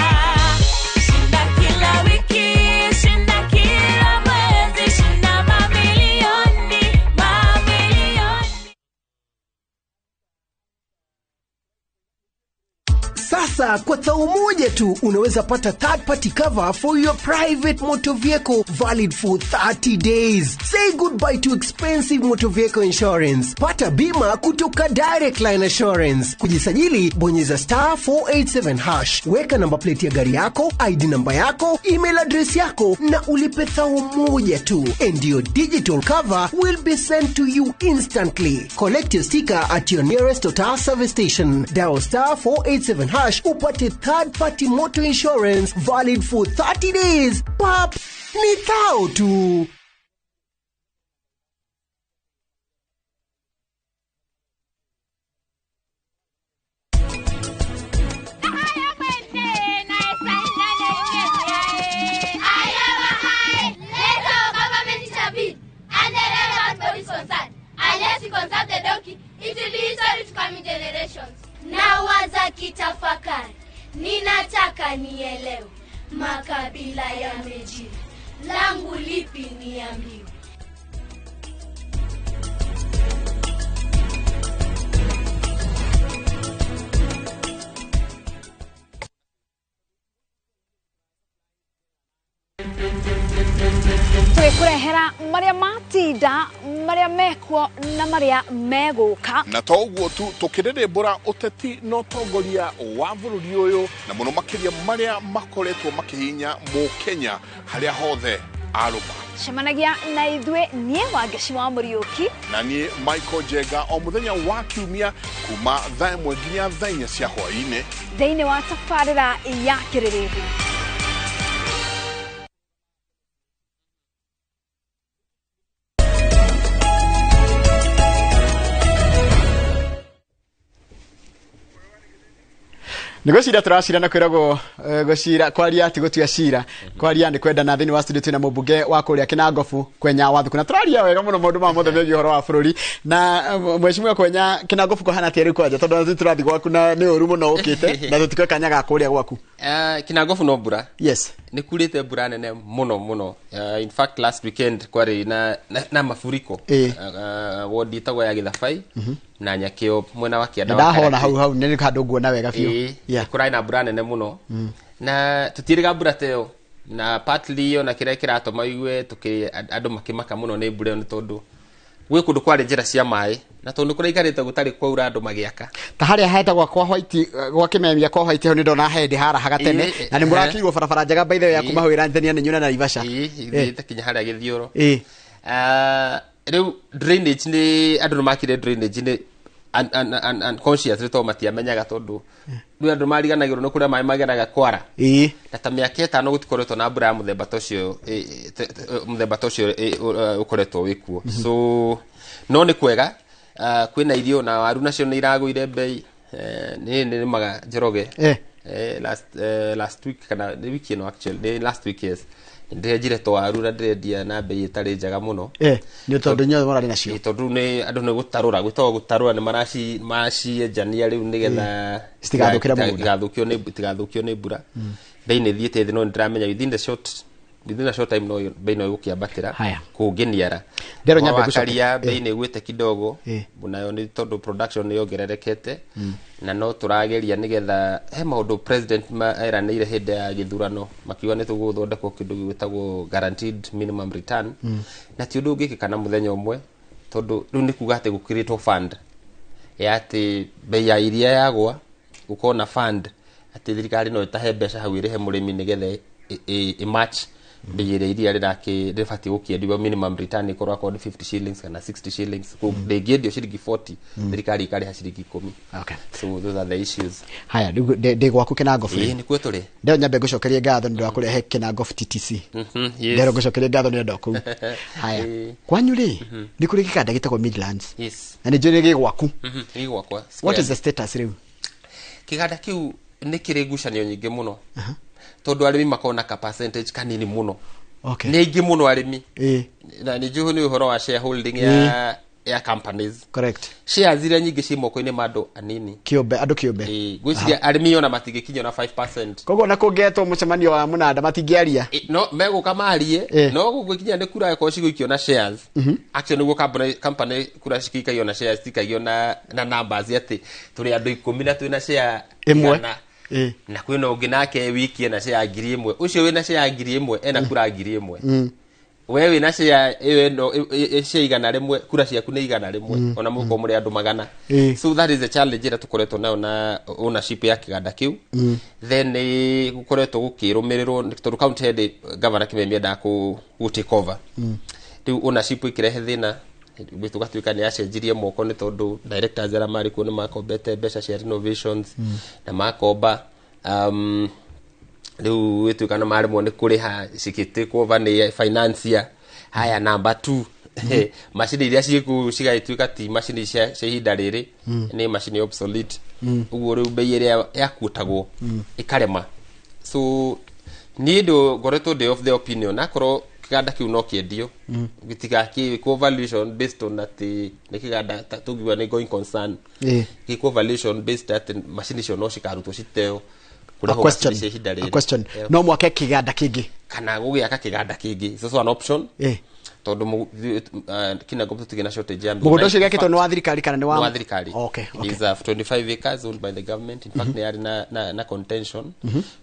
Shinda kila wiki, shinda kila mwezi, shinda mamilioni, mamilioni. Sasa kwa thao moja tu unaweza pata third party cover for your private motor vehicle valid for 30 days. Say goodbye to expensive motor vehicle insurance. Pata bima kutoka Direct Line Assurance. Kujisajili, bonyeza *487#. Weka namba plate ya gari yako, ID namba yako, email address yako na ulipe thao moja tu. And your digital cover will be sent to you instantly. Collect your sticker at your nearest Total service station. Dial *487# upate third party motor insurance valid for 30 days. Pap, ni thao tu. Let our government intervene and the relevant bodies concerned. Unless we consult the donkey, it will be history to coming generations. Nawaza kitafakari, ninataka nielewe makabila yamejiri, langu lipi niambiwe. Tũgĩkũrehera marĩa matinda, marĩa mekuo na marĩa megũka. Na to ũguo tu, tũkĩrĩrĩmbũra ũteti na ũtongoria wa bũrũri ũyũ, na mũno makĩria marĩa makoretwo makĩhinya mũkenya harĩa hothe arũma. Cemanagia na ithuĩ, niĩ Wangeci wa Mũriũki, na niĩ Michael Njenga, o mũthenya wa kiumia kuma thaa 1 nginya thaa 4 cia hwaĩ-inĩ, thĩinĩ wa tabarĩra ya Kĩrĩrĩmbi. Nä gå cira tå racira na kwä ragwo gå cira kwaria ti gå tua cira, kwaria nä kwendana. Thä inä wa studio twä na må mbunge wa kå rä a kä nangobu Kwenya wa Thuku, na tå raria wega må no maå ndå ma mothe megiä å horo wa bå rå ri. Na mheshimiwa Kwenya, kä nangobu kåhana atä rä u kwanja, tondå tå rathiĩ gwaku na nä å ru må no å kä te na tå tikwe kanya ga kå rä a gwaku? Kinangobu no mbura. Nĩ kurĩte mbura nene mũno mũno. In fact, last weekend kwarĩ na mafuriko wodi ĩtagwo ya Gĩthabai na Nyakĩo mwena wa kĩanda na wa ndahona Karati. Hau hau nä handå nguona wega biå. Kũrarĩ na mbura nene mũno na tũtiĩrĩga mbura ta ĩyo, na partly ona kĩrĩa kĩratũma igue tũkĩ andũ makĩmaka mũno nĩ mbura ĩyo nĩ tondũ gwĩ kũndũ kwarĩ njĩra cia maĩ, na tondũ nĩ kũraikarĩte gũtarĩ kwaura andũ magĩaka. Ta harĩa hetagwo kwa White, gwa Kĩmemia kwa White, hau nĩ ndona hĩndĩ harahaga tene. Na nĩ mũrakĩirwo barabara njega by the way ya kuma hau ĩranithania nĩ nyuna na Naivasha. Ĩĩ, ithiĩte kinya harĩa Gĩthiũrũ. Rĩu drainage nĩ andũ nĩ makire drainage nĩ unconscious tondũ matiamenyaga, tondũ rĩu andũ mariganagĩrwo nĩ kũrĩa maĩ mageraga kwara. Na ta mĩaka 5 gũtikoretwo na mbura ya mũthemba ta ũcio, mũthemba ta ũcio ũkoretwo wĩkuo. So no nĩ kwega, kwĩna irio na waru nacio nĩ iragũire bei. Niĩ nĩ nĩmaga Njoroge. Last week kana nĩ wiki ĩno, actually nĩ last week, yes, ndĩrenjire twaru na ndĩrendia na bei ĩtarĩ njega mũno. Nĩ tondũ inyuothe mũrarĩ nacio. Tondũ nĩ andũ nĩ gũtarũra, gwĩtagwo gũtarũra, nĩ maracienjania rĩu nĩgetha Citigathũkĩre mũgũnda. Itigathũkio nĩ mbura. Bei nĩ ĩthiĩte thĩ, no nĩ ndĩramenya within a short time no bei no ĩgũkĩambatĩra Haya. kũngĩniara. Ndero nyambe Ũhoro wa ngũcoke- karia, bei nĩ ĩgwĩte kidogo, nayo nĩ tondũ production nĩ yongererekete, na no tũrageria nĩgetha he maũndũ president eranĩire hĩndĩ ya gĩthurano, makiuga nĩ tũgũthondekwo kĩndũ gĩgwĩtagwo guaranteed minimum return, na ti ũndũ ũngĩkĩka na mũthenya ũmwe, tondũ rĩu nĩ kuga atĩ gũkĩrĩtwo fund ya atĩ bei ya iria yagwa, gũkorwo na fund atĩ thirikari no ĩtahe mbeca hau ĩrĩhe mũrĩmi nĩgetha ĩ match bei ĩrĩa iria rĩbatiĩ gũkĩendio, minimum return ĩkorwo akorwo nĩ 50 shillings kana 60 shillings. Rĩngĩendio ciringi 40, thirikari ĩkarĩha ciringi 10. Okay. So those are the issues. Haya, rĩu ndĩ gwaku Kinango. Ĩĩ, nĩkuo tũrĩ. Ndero nyambe ngũcokerie ngatho nĩ ũndũ wa kũrehe Kinango TTC. Yes. Ndero ngũcokerie ngatho nĩ ũndũ kũu. Haya, kwanyu rĩ, nĩ kũrĩ gĩkanda gĩtagwo Midlands na nĩ njũĩ nĩ gĩ gwaku. Gĩ gwakwa. What is the status rĩu? Kĩganda kĩu nĩ kĩrĩ ngucanio nyingĩ mũno, tondũ arĩmi makoragwo na ka percentage kanini mũno. Nĩ aingĩ mũno arĩmi. Na nĩ njũĩ nĩ ũhoro wa shareholding ya companies. Shares iria nyingĩ ciĩ moko-inĩ ma andũ anini. Kĩũmbe, andũ kĩũmbe. Ĩĩ, ngwĩciria arĩmi ona matingĩkinya na 5%. Koguo na kũngĩetwo mũcemanio wa mũnanda matingĩaria. No megũka marie, no gũgĩkinya nĩ kura ĩkorwo cigũikio na shares. Actually nĩguo company kura cikĩikagio na shares, cikagio na numbers atĩ tũrĩ andũ 10 na twĩna share ĩmwe. 100. Na kwĩna ũngĩ nake wiki ena share 1000. Ũcio wĩna share 1000 ena kura 1000. We wĩna share ĩyo ĩno share 100, kura ciaku nĩ 100, ona mũgũkorwo mũrĩ andũ 100. So that is the challenge ĩrĩa tũkoretwo nayo na ownership ya kĩganda kĩu. Then nĩ gũkoretwo gũkĩrũmĩrĩrwo tondũ county head governor Kimemi endaga kũ take over. Rĩu ownership ĩkĩrehe thĩna, tũgatuĩka nĩ yacenjirie moko, nĩ tondũ directors arĩa marĩ kuo nĩ makombete mbeca cia renovations na makomba, rĩu ĩtuĩka nĩ maremwo nĩ kũrĩha, cikĩtĩkwo over nĩ financier. Haya, number two, macini iria ciĩkũu cigagĩtuĩka ti macini cia ihinda rĩrĩ, nĩ macini obsolete. Ũguo rĩu bei ĩrĩa yakuotagwo ĩkarema. So niĩ ndũ ngoretwo ndĩ of the opinion akorwo kĩganda kĩu no kĩendio, gĩtigakĩkwo valuation based on atĩ nĩ kĩganda tũngiuga nĩ going concern, gĩkwo valuation based atĩ macini icio no cikarutwo citeo, A kũrĩhwo question, macini cia ihinda a rĩrĩ. question. No mwake kĩganda kĩngĩ? Kana gũgĩaka kĩganda kĩngĩ is also an option, tondũ Kinangop tũtirĩ na shortage ya Mũgũnda ũcio gĩakĩtwo nĩ wa thirikari kana nĩ wa Nĩ wa thirikari. Okay. It is 25 acres owned by the government. In fact, nĩ yarĩ na contention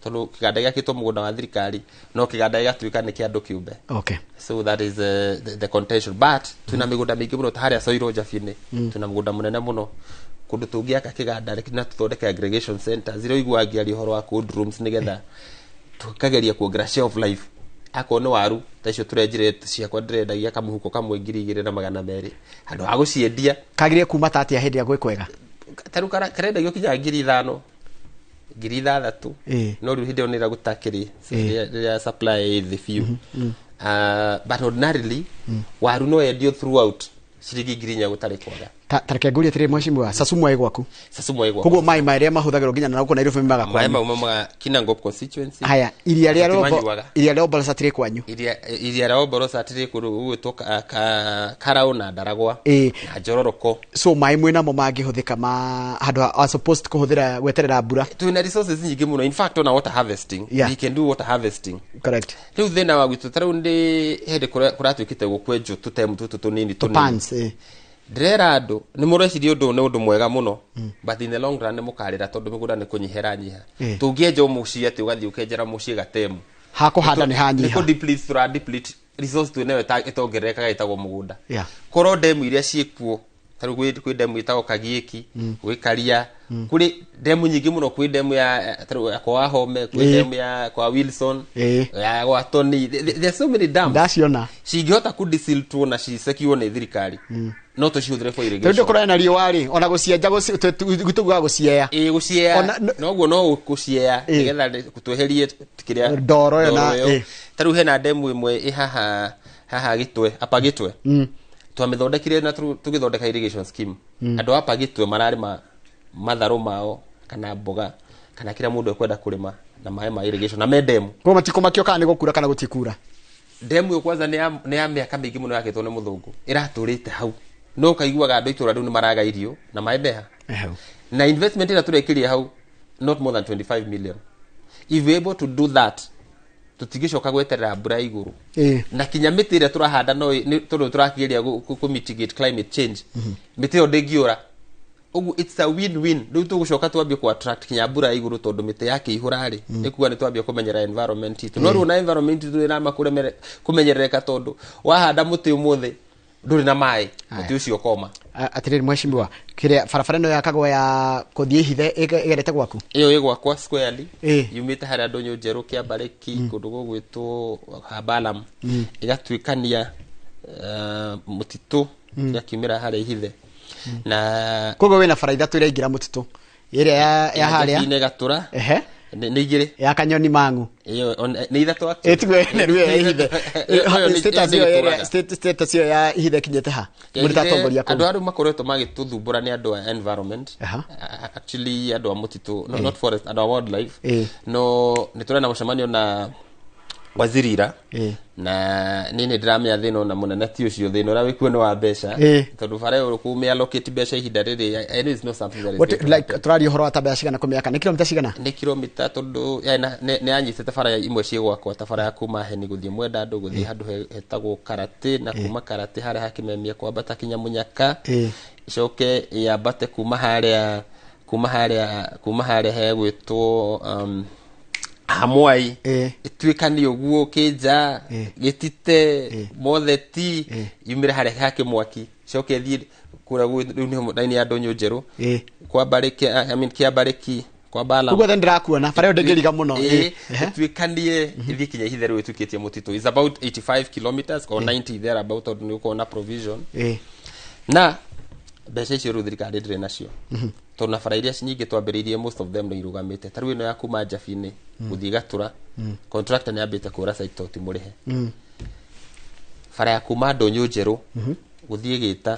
tondũ kĩganda gĩakĩtwo mũgũnda wa thirikari, no kĩganda gĩgatuĩka nĩ kĩa andũ kĩũmbe. So that is the contention, but twĩna mĩgũnda mĩingĩ mũno ta harĩa Soiro Njabinĩ. Twĩna mũgũnda mũnene mũno kũndũ tũngĩaka kĩganda na tũthondeke aggregation centers iria ũiguaga ngĩaria ũhoro wa cold rooms, nĩgetha tũkageria kuongerera shelf life. Akorwo nĩ waru ta icio tũrenjire ciakwa, ndĩrendagia kamũhuko kamwe 2200 handũ ha gũciendia. Kagĩrĩire kuma ta atĩa hĩndĩ ĩrĩa gwĩ kwega? Tarĩu karendagio kinya 5000, 6000. No rĩu hĩndĩ ĩyo nĩ ĩrĩa gũtakĩrĩ rĩrĩa supply ĩ thĩ biũ. But ordinarily waru no yendio throughout ciringi 4000 gũtarĩ kwaga. Ta reke ngũrie atĩrĩrĩ, mheshimiwa, Sasumwa ĩ gwaku? Sasumwa ĩ gwakwa. Koguo maĩ marĩa mahũthagĩrwo nginya na gũkũ Nairobi maumaga Maĩ kwanyu? mau maumaga Kinangop constituency. Haya, iria rĩa Ateti Rombo, manyuaga. iria rĩa Obalosat rĩ kwanyu? Iria rĩa Oborosat rĩ kũndũ gũgwĩtwo Karau na Ndaragwa na Njororoko. So maĩ mwĩnamo mangĩhũthĩka ma handũ ha as opposed kũhũthĩra gweterera mbura? Twĩna resources nyingĩ mũno, in fact ona water harvesting. We can do water harvesting. Rĩu thĩna wa gwitũ, ta rĩu ndĩ hĩndĩ kũratuĩkĩte gũkwenjwo tũtemu tũtũ tũnini tũnini. Pans, eh. Ndĩrera andũ nĩ mũreciria ũndũ ũyũ nĩ ũndũ mwega mũno, but in the long run nĩ mũkarĩra, tondũ mĩgũnda nĩ kũnyiha ĩranyiha. Tũngĩenja mũciĩ atĩ ũgathiĩ ũkenjera mũciĩ gatemu, Hakũhanda nĩ hanyiha. nĩ kũ deplete, tũra deplete resource twĩnayo ĩtongererekaga ĩtagwo mũgũnda. Korwo ndemu iria ciĩkuo Tarĩu kwĩ demu ĩtagwo Kagiĩki, gwĩ Karia, kũrĩ demu nyingĩ mũno. Kwĩ demu ya tarĩu ya kwa Wahome, kwĩ demu ya kwa Wilson, ya gwa Tony. There are so many dams Ndaciona. Cingĩhota kudisiltwo na cisekiwo nĩ thirikari, no tũcihũthĩre for Tondũ irrigation. kũraya na riũa rĩ, ona gũcienja gũtũguaga gũciea. Ĩ, gũciea. Noguo no gũciea nĩgetha tweherie kĩrĩa Ndoro ĩyo ĩyo. Ta rĩu hena demu ĩmwe ĩ haha haha Gĩtwe, apa Gĩtwe. Twamĩthondekire na tũgĩthondeka irrigation scheme. Andũ a apa Gĩtwe mararĩma matharũ mao kana mboga kana kĩrĩa mũndũ ekwenda kũrĩma na maĩ ma irrigation na me demu. Koguo matikũmakio kana nĩ gũkura kana gũtikura. Demu ĩyo kwanza nĩ ya mĩaka mĩingĩ mũno, yakĩtwo nĩ mũthũngũ, ĩratũrĩte hau, no ũkaiguaga andũ a itũra rĩu nĩ maraga irio na maĩ meha. Na investment ĩrĩa tũrekĩria hau, not more than 25 million. If we able to do that, tũtingĩcoka gweterera mbura ya igũrũ. Na kinya mĩtĩ ĩrĩa tũrahanda no tondũ tũrakĩgeria kũ mitigate climate change, mĩtĩ ĩyo ndĩngĩũra. Ũguo it's a win win. Rĩu tũgũcoka twambie ku attract kinya mbura ya igũrũ, tondũ mĩtĩ yakĩihũra rĩ, nĩ kuga nĩ twambia kũmenyerera environment itũ. No rĩu na environment itũ ĩrama kũmenyerereka, tondũ wahanda mũtĩ ũmũthĩ ndũrĩ na maĩ, mũtĩ ũcio ũkoma. Atĩrĩrĩ mheshimiwa, kĩrĩa barabara ĩno yakagwo ya kũthiĩ Hithe ĩgerete gwaku? Ĩyo ĩ gwakwa squarely. Yumĩte harĩa Ndũnyũ Njerũ, Kĩambarĩki, kũndũ gũgwĩtwo Habalam, ĩgatuĩkania mũtitũ, ĩgakiumĩra harĩa Ihithe na Koguo wĩna bara ithatũ iraingĩra mũtitũ, ĩrĩa ya harĩa Njabinĩ ĩgatũra. Nĩ igĩrĩ. Ya Kanyoni Mang'u. Ĩyo nĩ ithatũ actually. Ĩtiguo nĩ rĩu ya Ihithe. Ĩyo Status ĩyo ĩyo nĩ ĩrĩa status ĩyo ya Ihithe ĩkinyĩte ha, mũrĩ ta atongoria Andũ kũu? arĩa makoretwo magĩtũthumbũra nĩ andũ a environment. Actually andũ a mũtitũ, no, not forest, andũ a wildlife. No nĩ tũrĩ na mũcemanio na waziri ira na niĩ nĩ ndĩramenya thĩna ona mũnene ti ũcio, thĩna ũrĩa wĩkuo nĩ wa mbeca, tondũ bara ĩyo kũmĩ allocate mbeca ihinda rĩrĩ, I know it's not something that is What, going to like happen. tũraria ũhoro wa ta mbeca cigana kũmĩaka? Nĩ kilomita cigana? Nĩ kilomita, tondũ nĩ yanyitĩte bara imwe ciĩ gwakwa, ta bara ya kuma Heni gũthiĩ Mwendandũ, gũthiĩ handũ hetagwo Karate, na kuma Karate harĩa hakĩmemia kwambata kinya Mũnyaka, ĩcoke yambate kuma harĩa hegwĩtwo Hamwai, ĩtuĩkanie ũguo Kĩnja, Gĩtite, Motheti, yumĩre harĩa hakĩmwaki, coke ĩthiĩ kũrĩa rĩu nĩho raini ya Ndũnyũ Njerũ, kwa Mbarĩki, I mean Kĩambarĩki, kwa Balaam. Ũguo ndĩrakuona bara ĩyo ndĩngĩriga mũno. Ĩtuĩkanie ĩthiĩ kinya Ihithe rĩu ĩtuĩkĩtie mũtitũ is about 85 kilometers or 90 there about, tondũ nĩ ũkorwo na provision. Na mbeca icio rĩu thirikari ndĩrĩ nacio, tondũ na bara iria nyingĩ twambĩrĩirie, most of them nĩ irũgamĩte. Ta rĩu ĩno ya kuma Njabinĩ gũthiĩ Gatũra, contractor nĩ ambĩte kũra site tondũ ti mũrĩhe. Bara ya kuma Ndũnyũ Njerũ gũthiĩ Gĩta,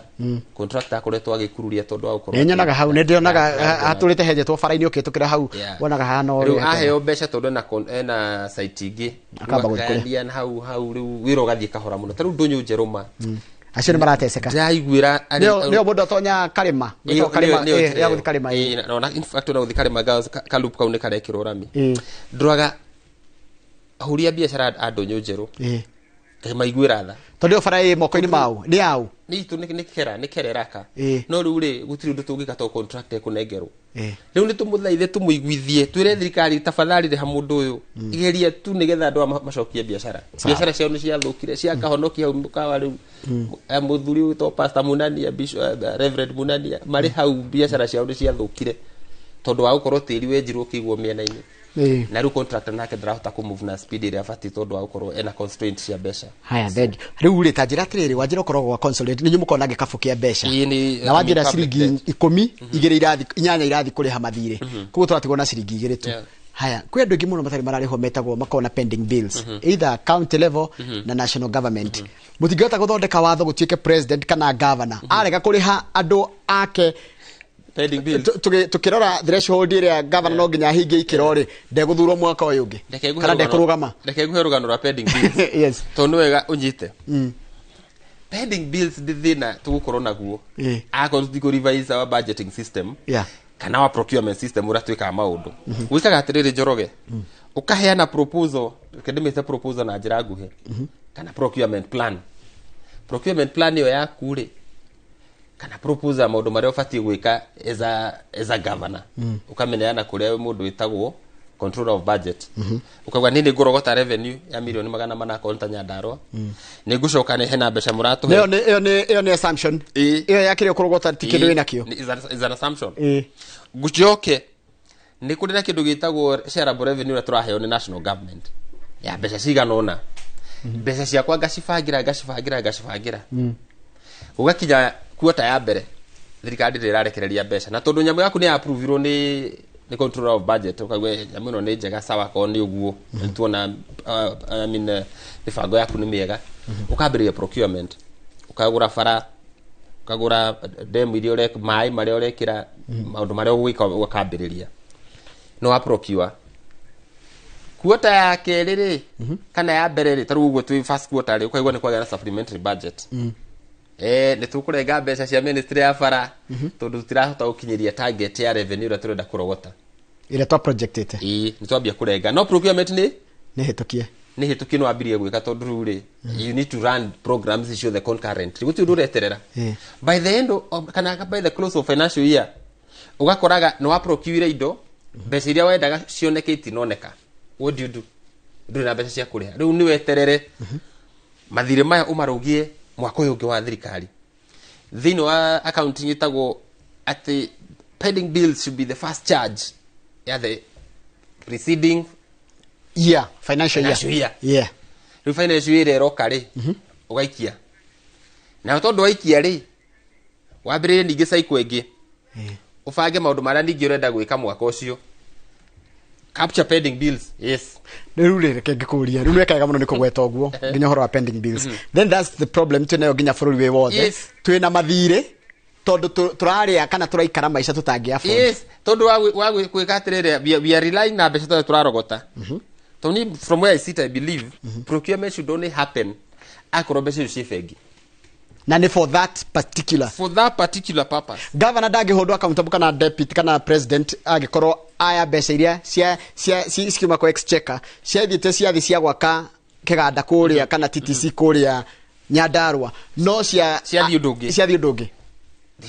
contractor akoretwo agĩkururia tondũ wa gũkorwo Nĩ nyonaga hau, nĩ ndĩonaga hatũrĩte henjetwo bara-inĩ ũkĩhĩtũkĩra hau. Wonaga hana Rĩu ũrĩa aheo mbeca tondũ ena site ingĩ. Akamba gũthiĩ kũrĩa. Akagayania na hau hau, rĩu wĩra ũgathiĩ kahora mũno. Ta rĩu Ndũnyũ Njerũ ma Acio nĩ marateceka. Ndĩraiguĩra Nĩo mũndũ atonya karĩma. Ĩyo- Karĩma nĩyo njĩra ya ĩyo. gũthiĩ karĩma. Na in fact ona gũthiĩ karĩma girls, kalupu kau nĩ karekĩrwo rami. Ndũraga ahũri a biacara a Ndũnyũ Njerũ, maiguĩra tha. Tondũ ĩyo bara ĩ moko-inĩ mau nĩ yau? Nĩ itũ, nĩ kera ĩraka. No rĩu rĩ, gũtirĩ ũndũ tũngĩka to contract ĩkũnengerwo. Rĩu nĩ tũmũthaithe, tũmũiguithie, twĩre thirikari, tafadhali rĩha mũndũ ũyũ, igeria tu nĩgetha andũ aya macokie biacara. Biacara ciao nĩ ciathũkire, ciakahonokia hau mũkawa rĩu. Mũthuri ũgwĩtwo Pastor Munania, Bishop, Reverend Munania, marĩ hau, biacara ciao nĩ ciathũkire tondũ wa gũkorwo tĩri wenjirwo ũkĩigwo mĩena-inĩ. Na rĩu contractor nake ndarahota kũmove na speed ĩrĩa abatiĩ tondũ wa gũkorwo ena constraint cia mbeca. Haya, thengi. Rĩu rĩ, ta njĩra atĩrĩrĩ, wanjĩra ũkoragwo gwa consulate, nĩ inyuĩ mũkoragwo na gĩkabũ kĩa mbeca. Ĩĩ, Na wanjĩra I mean, public ciringi debt. 10, igĩrĩ irathi, inyanya irathi kũrĩha mathirĩ, koguo tũratigwo na ciringi 2 tu. Haya, kwĩ andũ aingĩ mũno matarĩ mararĩhwo, metagwo makoragwo na pending bills, either county level na national government. Mũtingĩhota gũthondeka watho gũtuĩke president kana governor arega kũrĩha andũ ake Pending bills. Tukĩrora threshold ĩrĩa governor no nginya ahingie ikĩro rĩ, ndegũthurwo mwaka ũyũ ũngĩ Reke nguhe kana ndekũrũgama. Reke nguhe rũgano rwa pending bills, tondũ nĩ wega ũnyite. Pending bills ndĩ thĩna tũgũkorwo naguo akorwo tũtikũ revise our budgeting system kana wa procurement system, ũrĩa twĩkaga maũndũ. Gwĩkaga atĩrĩrĩ, Njoroge, ũkaheana proposal, reke ndĩmĩte proposal na njĩra nguhĩ, kana procurement plan. Procurement plan ĩyo yaku rĩ, kana proposal ya maũndũ marĩa ũbatiĩ gwĩka as a governor, ũkameneana kũrĩa mũndũ wĩtagwo Controller of Budget, ukauga nĩ ngũrogota revenue ya mirioni 400 akorwo nĩ ta Nyandarua, nĩ ngũcoka nĩ hena mbeca mũratũhe. Ĩyo nĩ assumption. Ĩyo ya kĩrĩa ũkũrogota ti kĩndũ wĩnakĩo. Is an assumption. Ngũcoke nĩ kũrĩ na kĩndũ gĩtagwo shareable revenue ũrĩa tũraheo nĩ national government ya mbeca cigana ũna. Mbeca ciakwa ngacibangĩra, ngacibangĩra, ngacibangĩra, gũgakinya kuota ya mbere thirikari ndĩrĩ ĩrarekereria mbeca, na tondũ nyamũ yaku nĩ approvirwo nĩ Controller of Budget, ũkaigua nyamũ ĩno nĩ njega, sawa, korwo nĩ ũguo nĩ tuona, I mean, mĩbango yaku nĩ mĩega, ũkambĩrĩria procurement, ũkagũra bara, ũkagũra demu iria ũreka, maĩ marĩa ũrekĩra, maũndũ marĩa ũgwĩka, ũkambĩrĩria no wa procure. Kuota ya kerĩ rĩ, kana ya mbere rĩ, tarĩu ũguo twĩ first quarter rĩ, ũkaigua nĩ kwagĩa na supplementary budget, nĩ tũkũrenga mbeca cia ministry ya bara tondũ tũtirahota gũkinyĩria target ya revenue ĩrĩa tũrenda kũrogota. Ĩrĩa twa projectĩte. Ĩĩ, nĩ twambia kũrenga, no procurement nĩ nĩ hĩtũkie. Nĩ hĩtũkie, no wambirie gwĩka tondũ rĩu rĩ, you need to run programs ciothe concurrently, gũtirĩ ũndũ ũreterera. By the end of, kana by the close of financial year, ũgakoraga nĩ wa procure indo, mbeca iria wendaga cioneke itinoneka. What do you do? Ndũrĩ na mbeca cia kũrĩha. Rĩu nĩ weterere mathirĩ maya ũmarũgie mwaka ũyũ ũngĩ wa thirikari. Thĩinĩ wa accounting ĩtagwo atĩ pending bills should be the first charge ya the preceding year, financial year. Financial year. Rĩu financial year ĩroka rĩ, ũgaikia nayo, tondũ waikia rĩ, wambĩrĩrie ningĩ cycle ĩngĩ, ũbange maũndũ marĩa ningĩ ũrenda gwĩka mwaka ũcio, capture pending bills, yes. Rĩu rĩ, reke ngĩkũrie, rĩu nĩweka wega mũno nĩ kũgweta ũguo nginya ũhoro wa pending bills. Then that's the problem twĩnayo nginya bũrũri wĩ wothe. Twĩna mathirĩ tondũ tũrarĩa kana tũraikara maica tũtangĩ afford. Yes, tondũ wa gwĩka atĩrĩrĩ, we are relying na mbeca tondũ tũrarogota. Tondũ niĩ, from where I sit, I believe procurement should only happen akorwo mbeca icio ciĩ bengi. Na nĩ for that particular for that particular purpose. Governor ndangĩhũndwo accountable, kana deputy, kana president, angĩkorwo aya mbeca iria cia cikiuma kwa exchequer ciathiĩte ciathi cia gwaka kĩganda kũrĩa kana TTC kũrĩa Nyandarua, no cia Ciathiĩ ũndũ ũngĩ. Ciathiĩ ũndũ ũngĩ.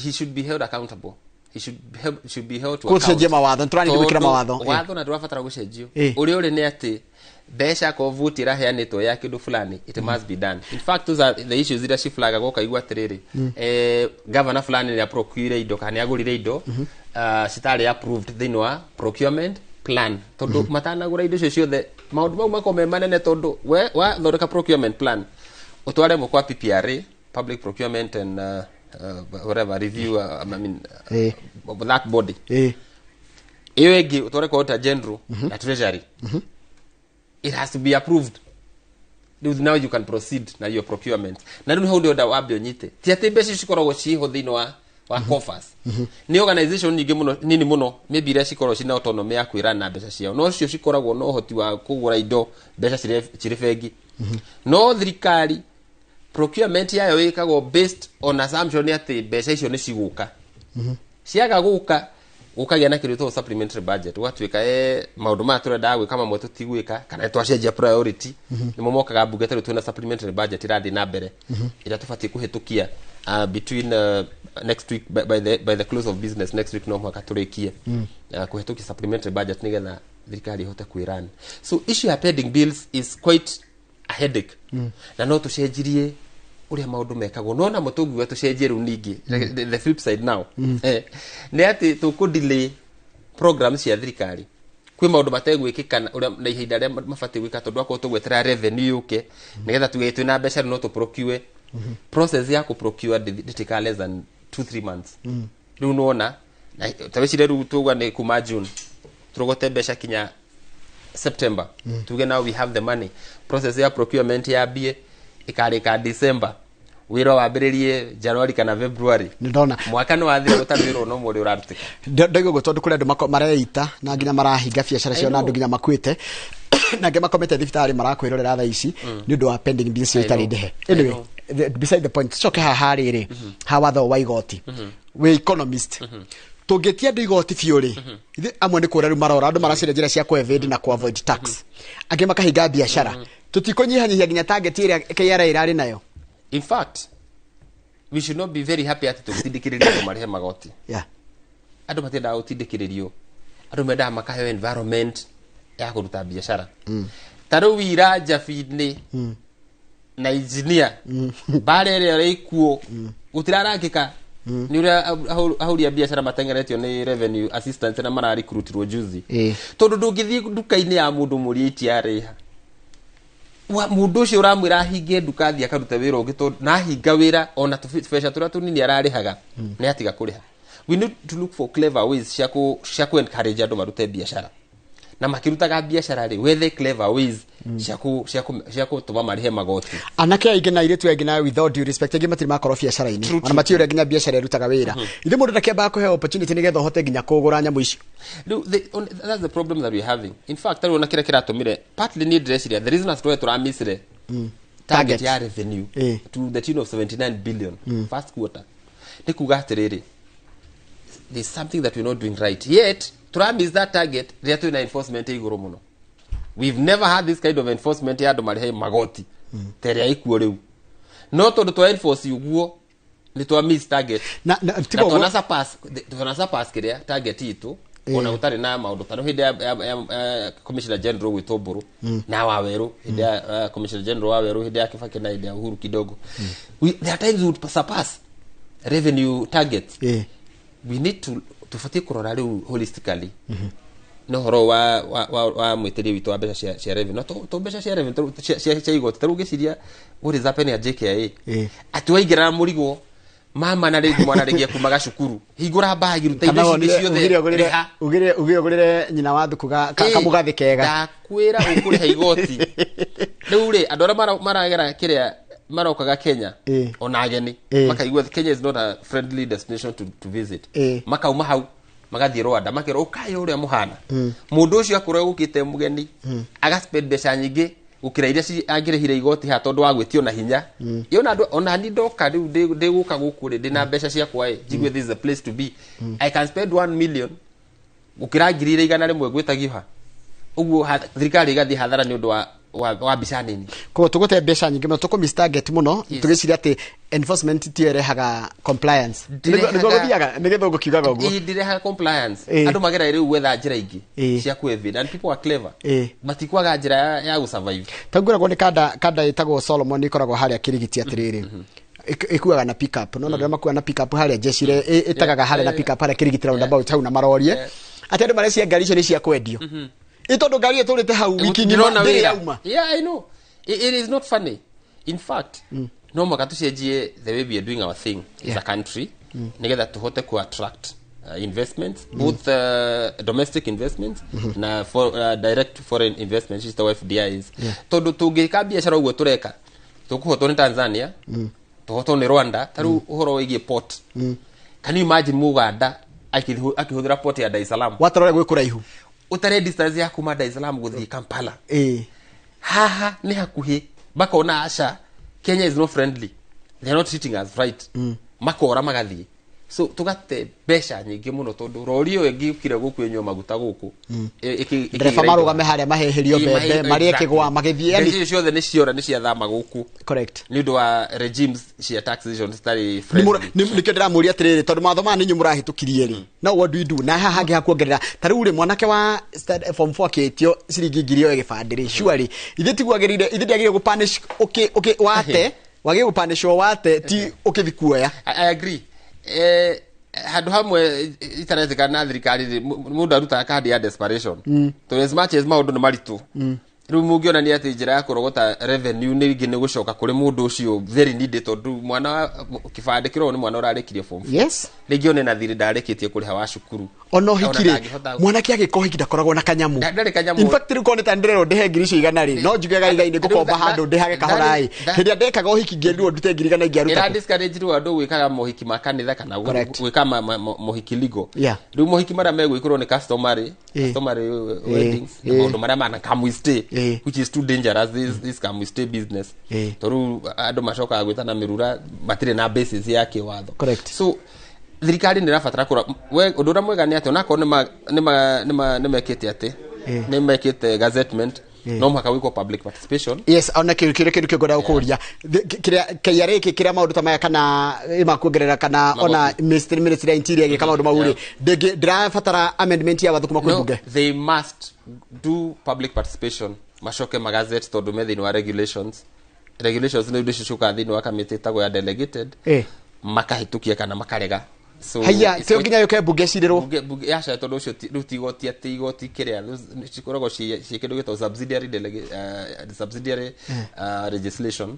He should be held accountable. He should be held to Kũcenjia account. mawatho, nĩtũranĩria gwĩkĩra Tondũ mawatho. Watho na ndũrabatara gũcenjio. Ũrĩa ũrĩ nĩ atĩ mbeca ko vuti ĩraheanĩtwo ya kĩndũ fulani, it must be done. In fact, those are the issues iria ciflagagwo, ũkaigua atĩrĩrĩ, governor fulani nĩ aprocure indo kana nĩ agũrire indo citarĩ approved thĩinĩ wa procurement plan, tondũ matanagũra indo icio ciothe maũndũ mau makorwo me manene, tondũ we wathondeka procurement plan, ũtware mũkwa PPRA, Public Procurement and whatever review, I mean, that body, ĩyo ĩngĩ ũtware kwa Auditor General na Treasury, it has to be approved. Rĩu now you can proceed na your procurement. Na rĩu hau ndĩrenda wambe ũnyite, ti atĩ mbeca ici cikoragwo ciho thĩinĩ wa coffers. Nĩ organization nyingĩ mũno, nini mũno maybe, iria cikoragwo cina autonomy ya kwĩrana na mbeca ciao, no cio cikoragwo na ũhoti wa kũgũra indo mbeca cirĩ bengi. No thirikari procurement yayo ĩkagwo based on assumption atĩ mbeca icio nĩ cigũka. Ciaga gũka, gũkagĩa na kĩndũ gĩtagwo supplementary budget, gũgatuĩka maũndũ maya tũrendaga gwĩka mamwe tũtigwĩka, kana twacenjia priority. Nĩmo mokaga mbunge. Tarĩu twĩna supplementary budget ĩrathiĩ na mbere ĩrĩa tũbatiĩ kũhĩtũkia between next week, by the close of business next week, no mũhaka tũrĩkie kũhĩtũkia supplementary budget nĩgetha thirikari ĩhote kwĩrana. So issue ya pending bills is quite a headache, na no tũcenjirie ũrĩa maũndũ mekagwo, no namo tũngiuga tũcenjie rĩu ningĩ, the flip side now, nĩ atĩ tũkũ delay programs cia thirikari. Kwĩ maũndũ mategwĩkĩka ũrĩa na ihinda rĩrĩa mabatiĩ gwĩka, tondũ akorwo tũgweterera revenue yũke nĩgetha tuge twĩna mbeca rĩu no tũ procure, process ya kũ procure ndĩtĩkaga less than 2 3 months. Rĩu nĩwona na ta wĩcirie rĩu tuga nĩ kuma June tũrogote mbeca kinya September, tuge now we have the money, process ya procurement yambie ĩkarĩka December, wĩra wambĩrĩrie January kana February. Nĩ ndona. Mwaka nĩ wathira gũtarĩ wĩra ona ũmwe ũrĩa ũrarutĩka. Ndauga ũguo tondũ kũrĩ andũ mareita na nginya marahinga biacara ciao, na andũ nginya makuĩte na angĩ makomete thibitarĩ marakwĩrorera thaa ici nĩ ũndũ wa pending bills icio I itarĩ know. ndĩhe. I Anyway, know. beside the point, coke haha rĩrĩ ha watho wa igoti. Wĩ economist, tũngĩtia andũ igoti biũ rĩ, ithuĩ amwe nĩ kũra rĩu marora, andũ maracaria njĩra cia kũ evade na kũ avoid tax, angĩ makahinga biacara, tũtikũnyihanyihia nginya target ĩrĩa KRA ĩrarĩ nayo? In fact, we should not be very happy atĩ tũgĩtindĩkĩrĩria andũ marĩhe magoti. Andũ matiendaga gũtindĩkĩrĩrio, andũ mendaga makaheo environment Ya kũruta biacara. Ta rĩu ira Njabi-inĩ na engineer mbara ĩrĩa ĩrĩ kuo gũtirarangĩka nĩ ũrĩa ahũri a biacara matengeretio nĩ revenue assistant na mararecruitirwo juzi, tondũ ndũngĩthiĩ nduka-inĩ ya mũndũ mũrie itiarĩha. Mũndũ ũcio ũramwĩra ahinge nduka athiĩ akarute wĩra ũngĩ, tondũ na ahinga wĩra ona tũbeca tũrĩa tũnini ararĩhaga nĩ atiga kũrĩha. We need to look for clever ways cia ku encourage andũ marute biacara, na makĩrutaga biacara rĩ, wethe clever ways cia gũtũma marĩhe magoti. Anake aingĩ na airĩtu aingĩ, na with all due respect, aingĩ matirĩ makorwo biacara-inĩ, ona matiũĩ ũrĩa nginya biacara ĩrutaga wĩra. Ithe mũndũ ndakĩambaga kũheo opportunity nĩgetha ũhote nginya kũgũra nyamũ icio? Rĩu that's the problem that we're having. In fact, rĩu ona kĩrĩa kĩratũmire, partly niĩ ndĩreciria the reason as to why tũramissire target Target. ya revenue to the tune of 79 billion first quarter nĩ kuga atĩrĩrĩ, there's something that we're not doing right, yet tũramiss that target rĩrĩa twĩna enforcement ĩ igũrũ mũno. We've never had this kind of enforcement ya andũ marĩhe magoti ta ĩrĩa ĩkuo rĩu, no tondũ twa enforce ũguo nĩ twa miss target. Na na tiga ũguo. Twana surpass kĩrĩa target itũ, ona gũtarĩ na maũndũ ta rĩu hĩndĩ ya Commissioner General gwĩtwo Mbũrũ na Wawerũ, hĩndĩ ya Commissioner General Wawerũ, hĩndĩ ya Kibaki na hĩndĩ ya Uhuru kidogo, there are times we would surpass revenue targets. We need to, tũbatiĩ kũrora rĩu holistically no horo wa mwĩtĩrio witũ wa mbeca cia revenue, no to mbeca cia revenue cia igoti. Ta rĩu ngĩciria what is happening at JKIA, atĩ waingĩra na mũrigo mama na rĩngĩ mwana rĩngĩ akumaga cukuru, hingũra mbagi, ruta Kana indo ici wonire ciothe, ugire ũgũrĩre rĩha. Ugire ũgũrĩre nyina wa thuku kamũgathĩ kega. Ndakwĩra ũkũrĩha igoti rĩu rĩ, andũ arĩa maragera kĩrĩa marokaga Kenya ona ageni makaigua Kenya is not a friendly destination to visit, makauma hau magathiĩ Rwanda, makerwo ũkaĩ ũrĩa mũhana. Mũndũ ũcio akorwo egũkĩte mũgeni agaspend mbeca nyingĩ gũkĩra iria angĩrĩhire igoti haha tondũ wa gwĩtio na hinya. Yona andũ ona ni ndoka rĩu ndĩgũka gũkũ rĩ, ndĩna mbeca ciakwa ĩ, njigue this is a place to be, I can spend 1 million gũkĩra 100,100 gwĩtagio ha ũguo. Thirikari ĩgathiĩ hathara nĩ ũndũ wa mbica nini. Koguo tũgũte mbeca nyingĩ mũno, tũkũ target mũno. Yes. Tũgĩciria atĩ enforcement tiyo ĩrehaga compliance. Nĩguo gũthiaga nĩ gĩthũngũ kiugaga ũguo. Ĩ, ndirehaga compliance. Andũ mageragia rĩu gwetha njĩra ingĩ cia ku evade, and people are clever, matikwaga njĩra ya gũsurvive. Ta ngwĩragwo nĩ kanda ĩtagwo Solomon, ĩkoragwo harĩa Kĩrigiti, atĩrĩrĩ, ĩkuaga na pick up, no andũ arĩa makuaga na pick up harĩa njecire ĩtagaga harĩa na pick up harĩa Kĩrigiti roundabout hau, na marorie atĩ andũ marecia ngari icio nĩ cia kwendio, ĩ tondũ ngari ĩtũrĩte hau wiki ng'ima Ndĩrona ndĩrĩ wĩra. yauma. Yeah, I know. It is not funny. In fact, no mũhaka tũcenjie the way we are doing our thing as a country nĩgetha tũhote ku attract investments, both domestic investments na direct foreign investments citagwo FDIs, tondũ tũngĩka biacara ũguo tũreka, tũkũhotwo nĩ Tanzania, tũhotwo nĩ Rwanda. Ta rĩu ũhoro wĩgiĩ port, can you imagine Mũganda akĩhũthĩra port ya Dar es Salaam? Watarore gwĩ kũraihu. Ũtarĩ distance ya kuma Dar es Salaam gũthiĩ Kampala, haha nĩ hakuhĩ. Makona aca, Kenya is not friendly, they are not treating us right, makora magathiĩ. So tũgate mbeca nyingĩ mũno tondũ rori ĩyo ĩngĩũkire gũkũ ĩnyue maguta gũkũ ndereba ĩkĩgĩra marũgame indo. harĩa mahĩhĩrio mbembe marĩe kĩgwa magĩthiĩ Mbeca yani icio ciothe nĩ ciora, nĩ ciathama gũkũ nĩ ũndũ wa regimes cia taxation citarĩ friendly. Nĩkĩo ndĩramũria atĩrĩrĩ, tondũ mawatho maya nĩ inyuĩ mũrahĩtũkirie rĩ, no what do we do na haha hangĩ hakuongerera? Ta rĩu rĩ, mwanake wa form 4 akĩtio ciringi 1,000 oe gĩbandĩ rĩ, surely ithuĩ tiguagĩrĩire, ithuĩ ndĩagĩrĩire gũpunish ũkĩ wate wagĩrĩire gũpanishwo wate, ti ũkĩthi kuoya. I agree. Handũ hamwe itaretĩkana na thirikari rĩ, mũndũ arutaga kandi ya desperation, tondũ as much as maũndũ nĩ maritũ rĩu, mũngĩonania atĩ njĩra ya kũrogota revenue nĩ rĩngĩ nĩ gũcoka kũrĩ mũndũ ũcio very needy, tondũ mwana kĩbandĩ kĩrorwo nĩ mwana ũrarĩkirie form four. Rĩngĩ one na thirĩ ndarĩkĩtie kũrĩha wa cukuru. Ona ũhiki rĩ, ndangĩhota- mwanake agĩka ũhiki ndakoragwo na kanyamũ. Ndarĩ kanyamũ. In fact, rĩu korwo nĩ ta ndĩrerwo ndĩhe 100,100 rĩ, no njuge gaigai-inĩ ngũkomba handũ ndĩhage kahora ĩ. Hĩndĩ ĩrĩa ndekaga ũhiki ngĩrirwo ndute 100,000 ingĩaruta Ĩra kũ? discourage rĩu andũ gwĩkaga mohiki ma kanitha kana gwĩka mohiki legal. Rĩu mohiki marĩa megwĩkĩrwo nĩ customary customary weddings na maũndũ marĩa mana come we stay, which is too dangerous, this come we stay business, tondũ andũ macokaga gwĩtana mĩrura matirĩ na basis ya kĩwatho. So thirikari nĩ ĩrabatara kũra ũndũ ũrĩa mwega nĩ atĩ onakorwo nĩ mekĩte atĩ nĩ mekĩte gazettement. No mũhaka gwĩkwo public participation. Yes, ona kĩrĩa kĩndũ kĩngwenda gũkũria kĩrĩa KRA kĩrĩa maũndũ ta maya kana ĩmakuongerera kana ona ministry ya interior ĩgĩka maũndũ mau rĩ, ndĩrabatara amendment ya watho kuma kwĩ No, bunge? they must do public participation, macoke magazette, tondũ me thĩinĩ wa regulations. Regulations nĩ indo icio ciũkaga thĩinĩ wa kamĩtĩ ĩtagwo ya delegated, makahĩtũkia kana makarega. So Haiya, it's tio nginya yũke bunge cirĩrwo? Bunge yaca, tondũ ũcio rĩu ti igoti, atĩ igoti kĩrĩa rĩu cikoragwo ciĩ kĩndũ gĩtagwo subsidiary legislation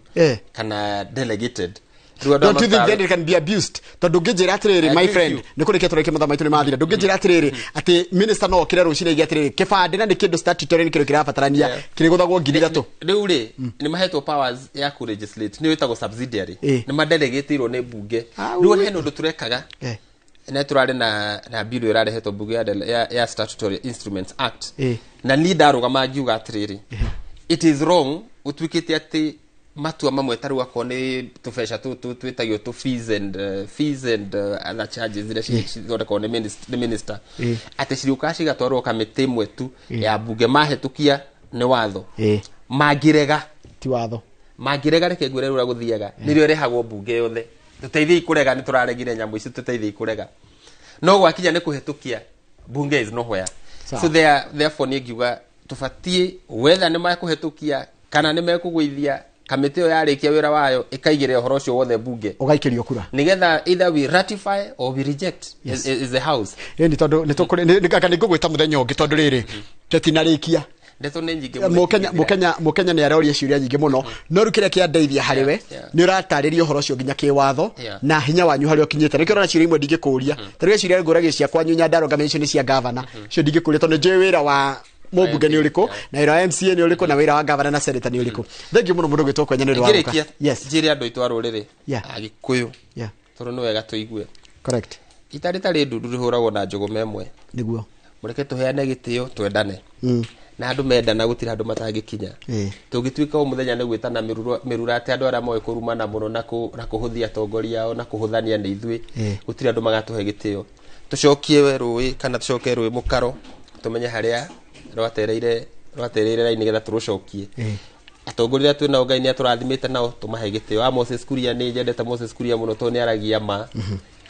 kana delegated. Rĩu andũ Don't you think matarĩ- then it can be abused? Tondũ ũngĩnjĩra atĩrĩrĩ, I my agree with friend, you. nĩ kũrĩkia tũrĩkie, mathaa maitũ nĩ mathira, ndũngĩnjĩra atĩrĩrĩ atĩ minister no okĩre rũcinĩ aige atĩrĩrĩ, kĩbandĩ na nĩ kĩndũ statutory, nĩ kĩndũ kĩrabatarania, kĩrĩgũthagwo 3,000? Rĩu rĩ, nĩ mahetwo powers ya ku legislate, nĩyo ĩtagwo subsidiary. Nĩ madelegatĩirwo nĩ bunge. Rĩu hena ũndũ tũrekaga na tũrarĩ na bill ĩrarehetwo bunge ya Statutory Instruments Act, na niĩ ndarũgama ngiuga atĩrĩrĩ, it is wrong gũtuĩkĩte atĩ matua mamwe ta rĩu akorwo nĩ tũbeca tũtũ twĩtagio tũ fees and other charges iria cithondekagwo nĩ minister, atĩ cirĩũkaga cigatwarwo kamĩtĩ ĩmwe tu ya bunge, mahĩtũkia nĩ watho. Mangĩrega ti watho. Mangĩrega, reke ngwĩre ũrĩa gũthiaga, nĩrĩo ĩrehagwo mbunge yothe, tũteithiei kũrega, nĩ tũraregire nyamũ ici, tũteithiei kũrega. No gwakinya nĩ kũhetũkia, bunge is nowhere. Sawa. So therefore niĩ ngiuga tũbatiĩ whether nĩ mekũhetũkia kana nĩ mekũgũithia, kamĩtĩ ĩyo yarĩkia wĩra wayo ĩkaigĩrĩra ũhoro ũcio wothe bunge, ũgaikĩrio kura, nĩgetha either we ratify or we reject is the house. Ĩni tondũ nĩ ngũgwĩta mũthenya ũngĩ, tondũ rĩrĩ tũtinarĩkia. Ndeto nĩ nyingĩ. Mũkenya nĩ aroria ciũria nyingĩ mũno, no rĩu kĩrĩa kĩandeithia harĩ we nĩ ũratarĩria ũhoro ũcio nginya kĩwatho na hinya wanyu harĩa ũkinyĩte. Nĩkĩo ũrona ciũria imwe ndingĩkũria, ta rĩu ciũria ngũragia cia kwanyu Nyandarua ngamenya icio nĩ cia gavana, icio ndingĩkũria tondũ nĩnjũĩ wĩra wa mũmbunge nĩ ũrĩkũ na wĩra wa MCA nĩ ũrĩkũ na wĩra wa gavana na senator nĩ ũrĩkũ. Thank you mũno mũndũ gwĩtwo Kwenya nĩ ũndũ wa gũka. Ngĩrĩkia, njĩre andũ aitũ a rũrĩrĩ Agĩkũyũ, tondũ nĩ wega tũigue. Ita rĩtarĩ ndundu rĩhũragwo na njũgũma ĩmwe. Nĩguo. Mũreke tũheane gĩtĩo, twendane, na andũ mendana gũtirĩ handũ matangĩkinya. Tũngĩtuĩka o mũthenya nĩ gwĩtana mĩrura, atĩ andũ arĩa moĩ kũrumana mũno na kũhũthia atongoria ao na kũhũthania nĩ ithuĩ, gũtirĩ andũ magatũhe gĩtĩo. Tũcokie rũĩ kana tũcoke rũĩ mũkaro, tũmenye harĩa rwatereire raini nĩgetha tũrũcokie. Atongoria arĩa twĩ nao, Ngai nĩ atũrathimĩte nao, tũmahe gĩtĩo. A Moses Kuria, nĩ nyendete Moses Kuria mũno tondũ nĩ aragia ma.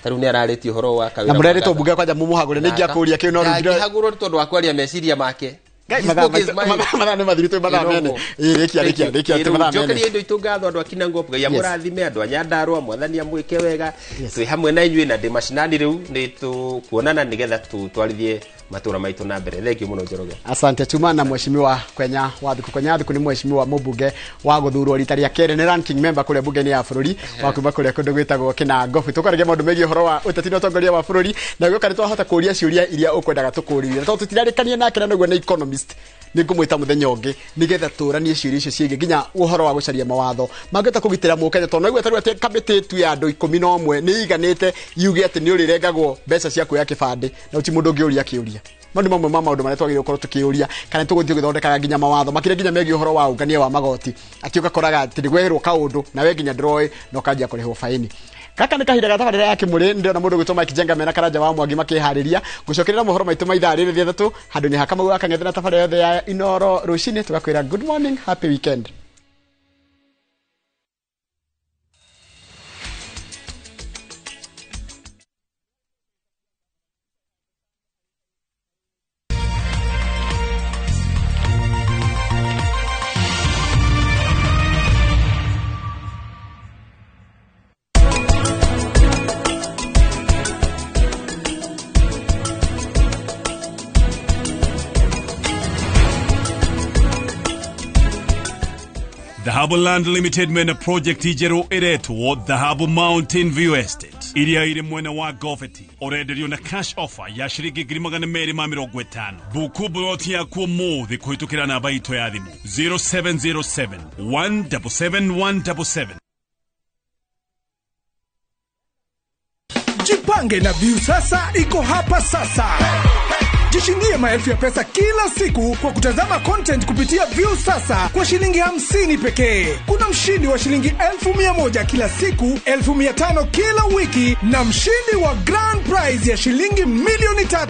Ta rĩu nĩ ararĩtie ũhoro wa kawĩra Na mũrerĩtwo Mwangaza. mbunge kwanja mumuhagũre, nĩ ingĩakũria kĩu no rĩu Ndangĩhagũrwo nĩ tondũ wa kwaria meciria make. Ngai, He spoke his mind. mathaa nĩ mathiru, twĩ mathaa mene. Ĩ, rĩkia, rĩkia, rĩkia, twĩ mathaa mene. Njokeria indo itũ ngatho andũ a Kinangop, Ngai amũrathime, andũ a Nyandarua, Mwathani amwĩke wega. Twĩ hamwe na inyuĩ na ndĩ macinani rĩu, nĩ tũkuonana nĩgetha tũtwarithie matũra maitũ na mbere. Thank you mũno, Njoroge. Asante. Tuma na mheshimiwa Kwenya Wathuku. Kwenya Wathuku nĩ mheshimiwa mũmbunge wa gũthurwo rita rĩa kerĩ, nĩ ranking member kũrĩa bunge-inĩ ya bũrũri wa kuma kũrĩa kũndũ gwĩtagwo Kinangobu. Tũkwaragia maũndũ megiĩ ũhoro wa ũteti na ũtongoria wa bũrũri, na gũka nĩ twahota kũria ciũria iria ũkwendaga tũkũrie, na tondũ tũtirarĩkania nake na nĩguo nĩ economist, nĩ ngũmwĩta mũthenya ũngĩ nĩgetha tũranie ciũria icio ciĩgiĩ nginya ũhoro wa gũcaria mawatho mangĩhota kũgitĩra mũkenya, tondũ naigua tarĩu atĩ kamĩtĩ tu ya andũ 11 nĩ iganĩte yuge atĩ nĩ ũrĩrengagwo mbeca cia kuoya kĩbandĩ, na ũti mũndũ ũngĩũria kĩũria. Mau nĩ mamwe ma maũndũ marĩa twagĩrĩirwo gũkorwo tũkĩũria, kana nĩ tũgũthiĩ gũthondekaga nginya mawatho makĩria nginya megiĩ ũhoro wa ũngania wa magoti, atĩ ũgakoraga atĩ nĩ gweherwo kaũndũ na we nginya ndũroĩ na ũkanjia kũrĩhwo baini. Gaka nĩ kahinda ga tabarĩra ya Kĩmũrĩ. Ndĩrona mũndũ gwĩtwo Mike Jenga mena Karanja wa Mwangi makĩharĩria gũcokerera mohoro maitũ ma ithaa rĩrĩ rĩa 3 handũ-inĩ ha Kamau wa Kang'ethe na tabarĩra yothe ya Inoro rũcinĩ. Tũgakwĩra good morning, happy weekend. Dhahabu Land Limited mena project njerũ ĩretwo Dhahabu Mountain View Estate iria irĩ mwena wa Goveti, ũrenderio na cash offer ya ciringi 250,000. Buku buroti yaku ũmũthĩ kũhĩtũkĩra namba itũ ya thimũ 0707 177 177. Jipange na View Sasa iko hapa sasa. Jishindie maelfu ya pesa kila siku kwa kutazama content kupitia View Sasa kwa shilingi 50 pekee. Kuna mshindi wa shilingi 100,000 kila siku, 500,000 kila wiki na mshindi wa grand prize ya shilingi milioni 3.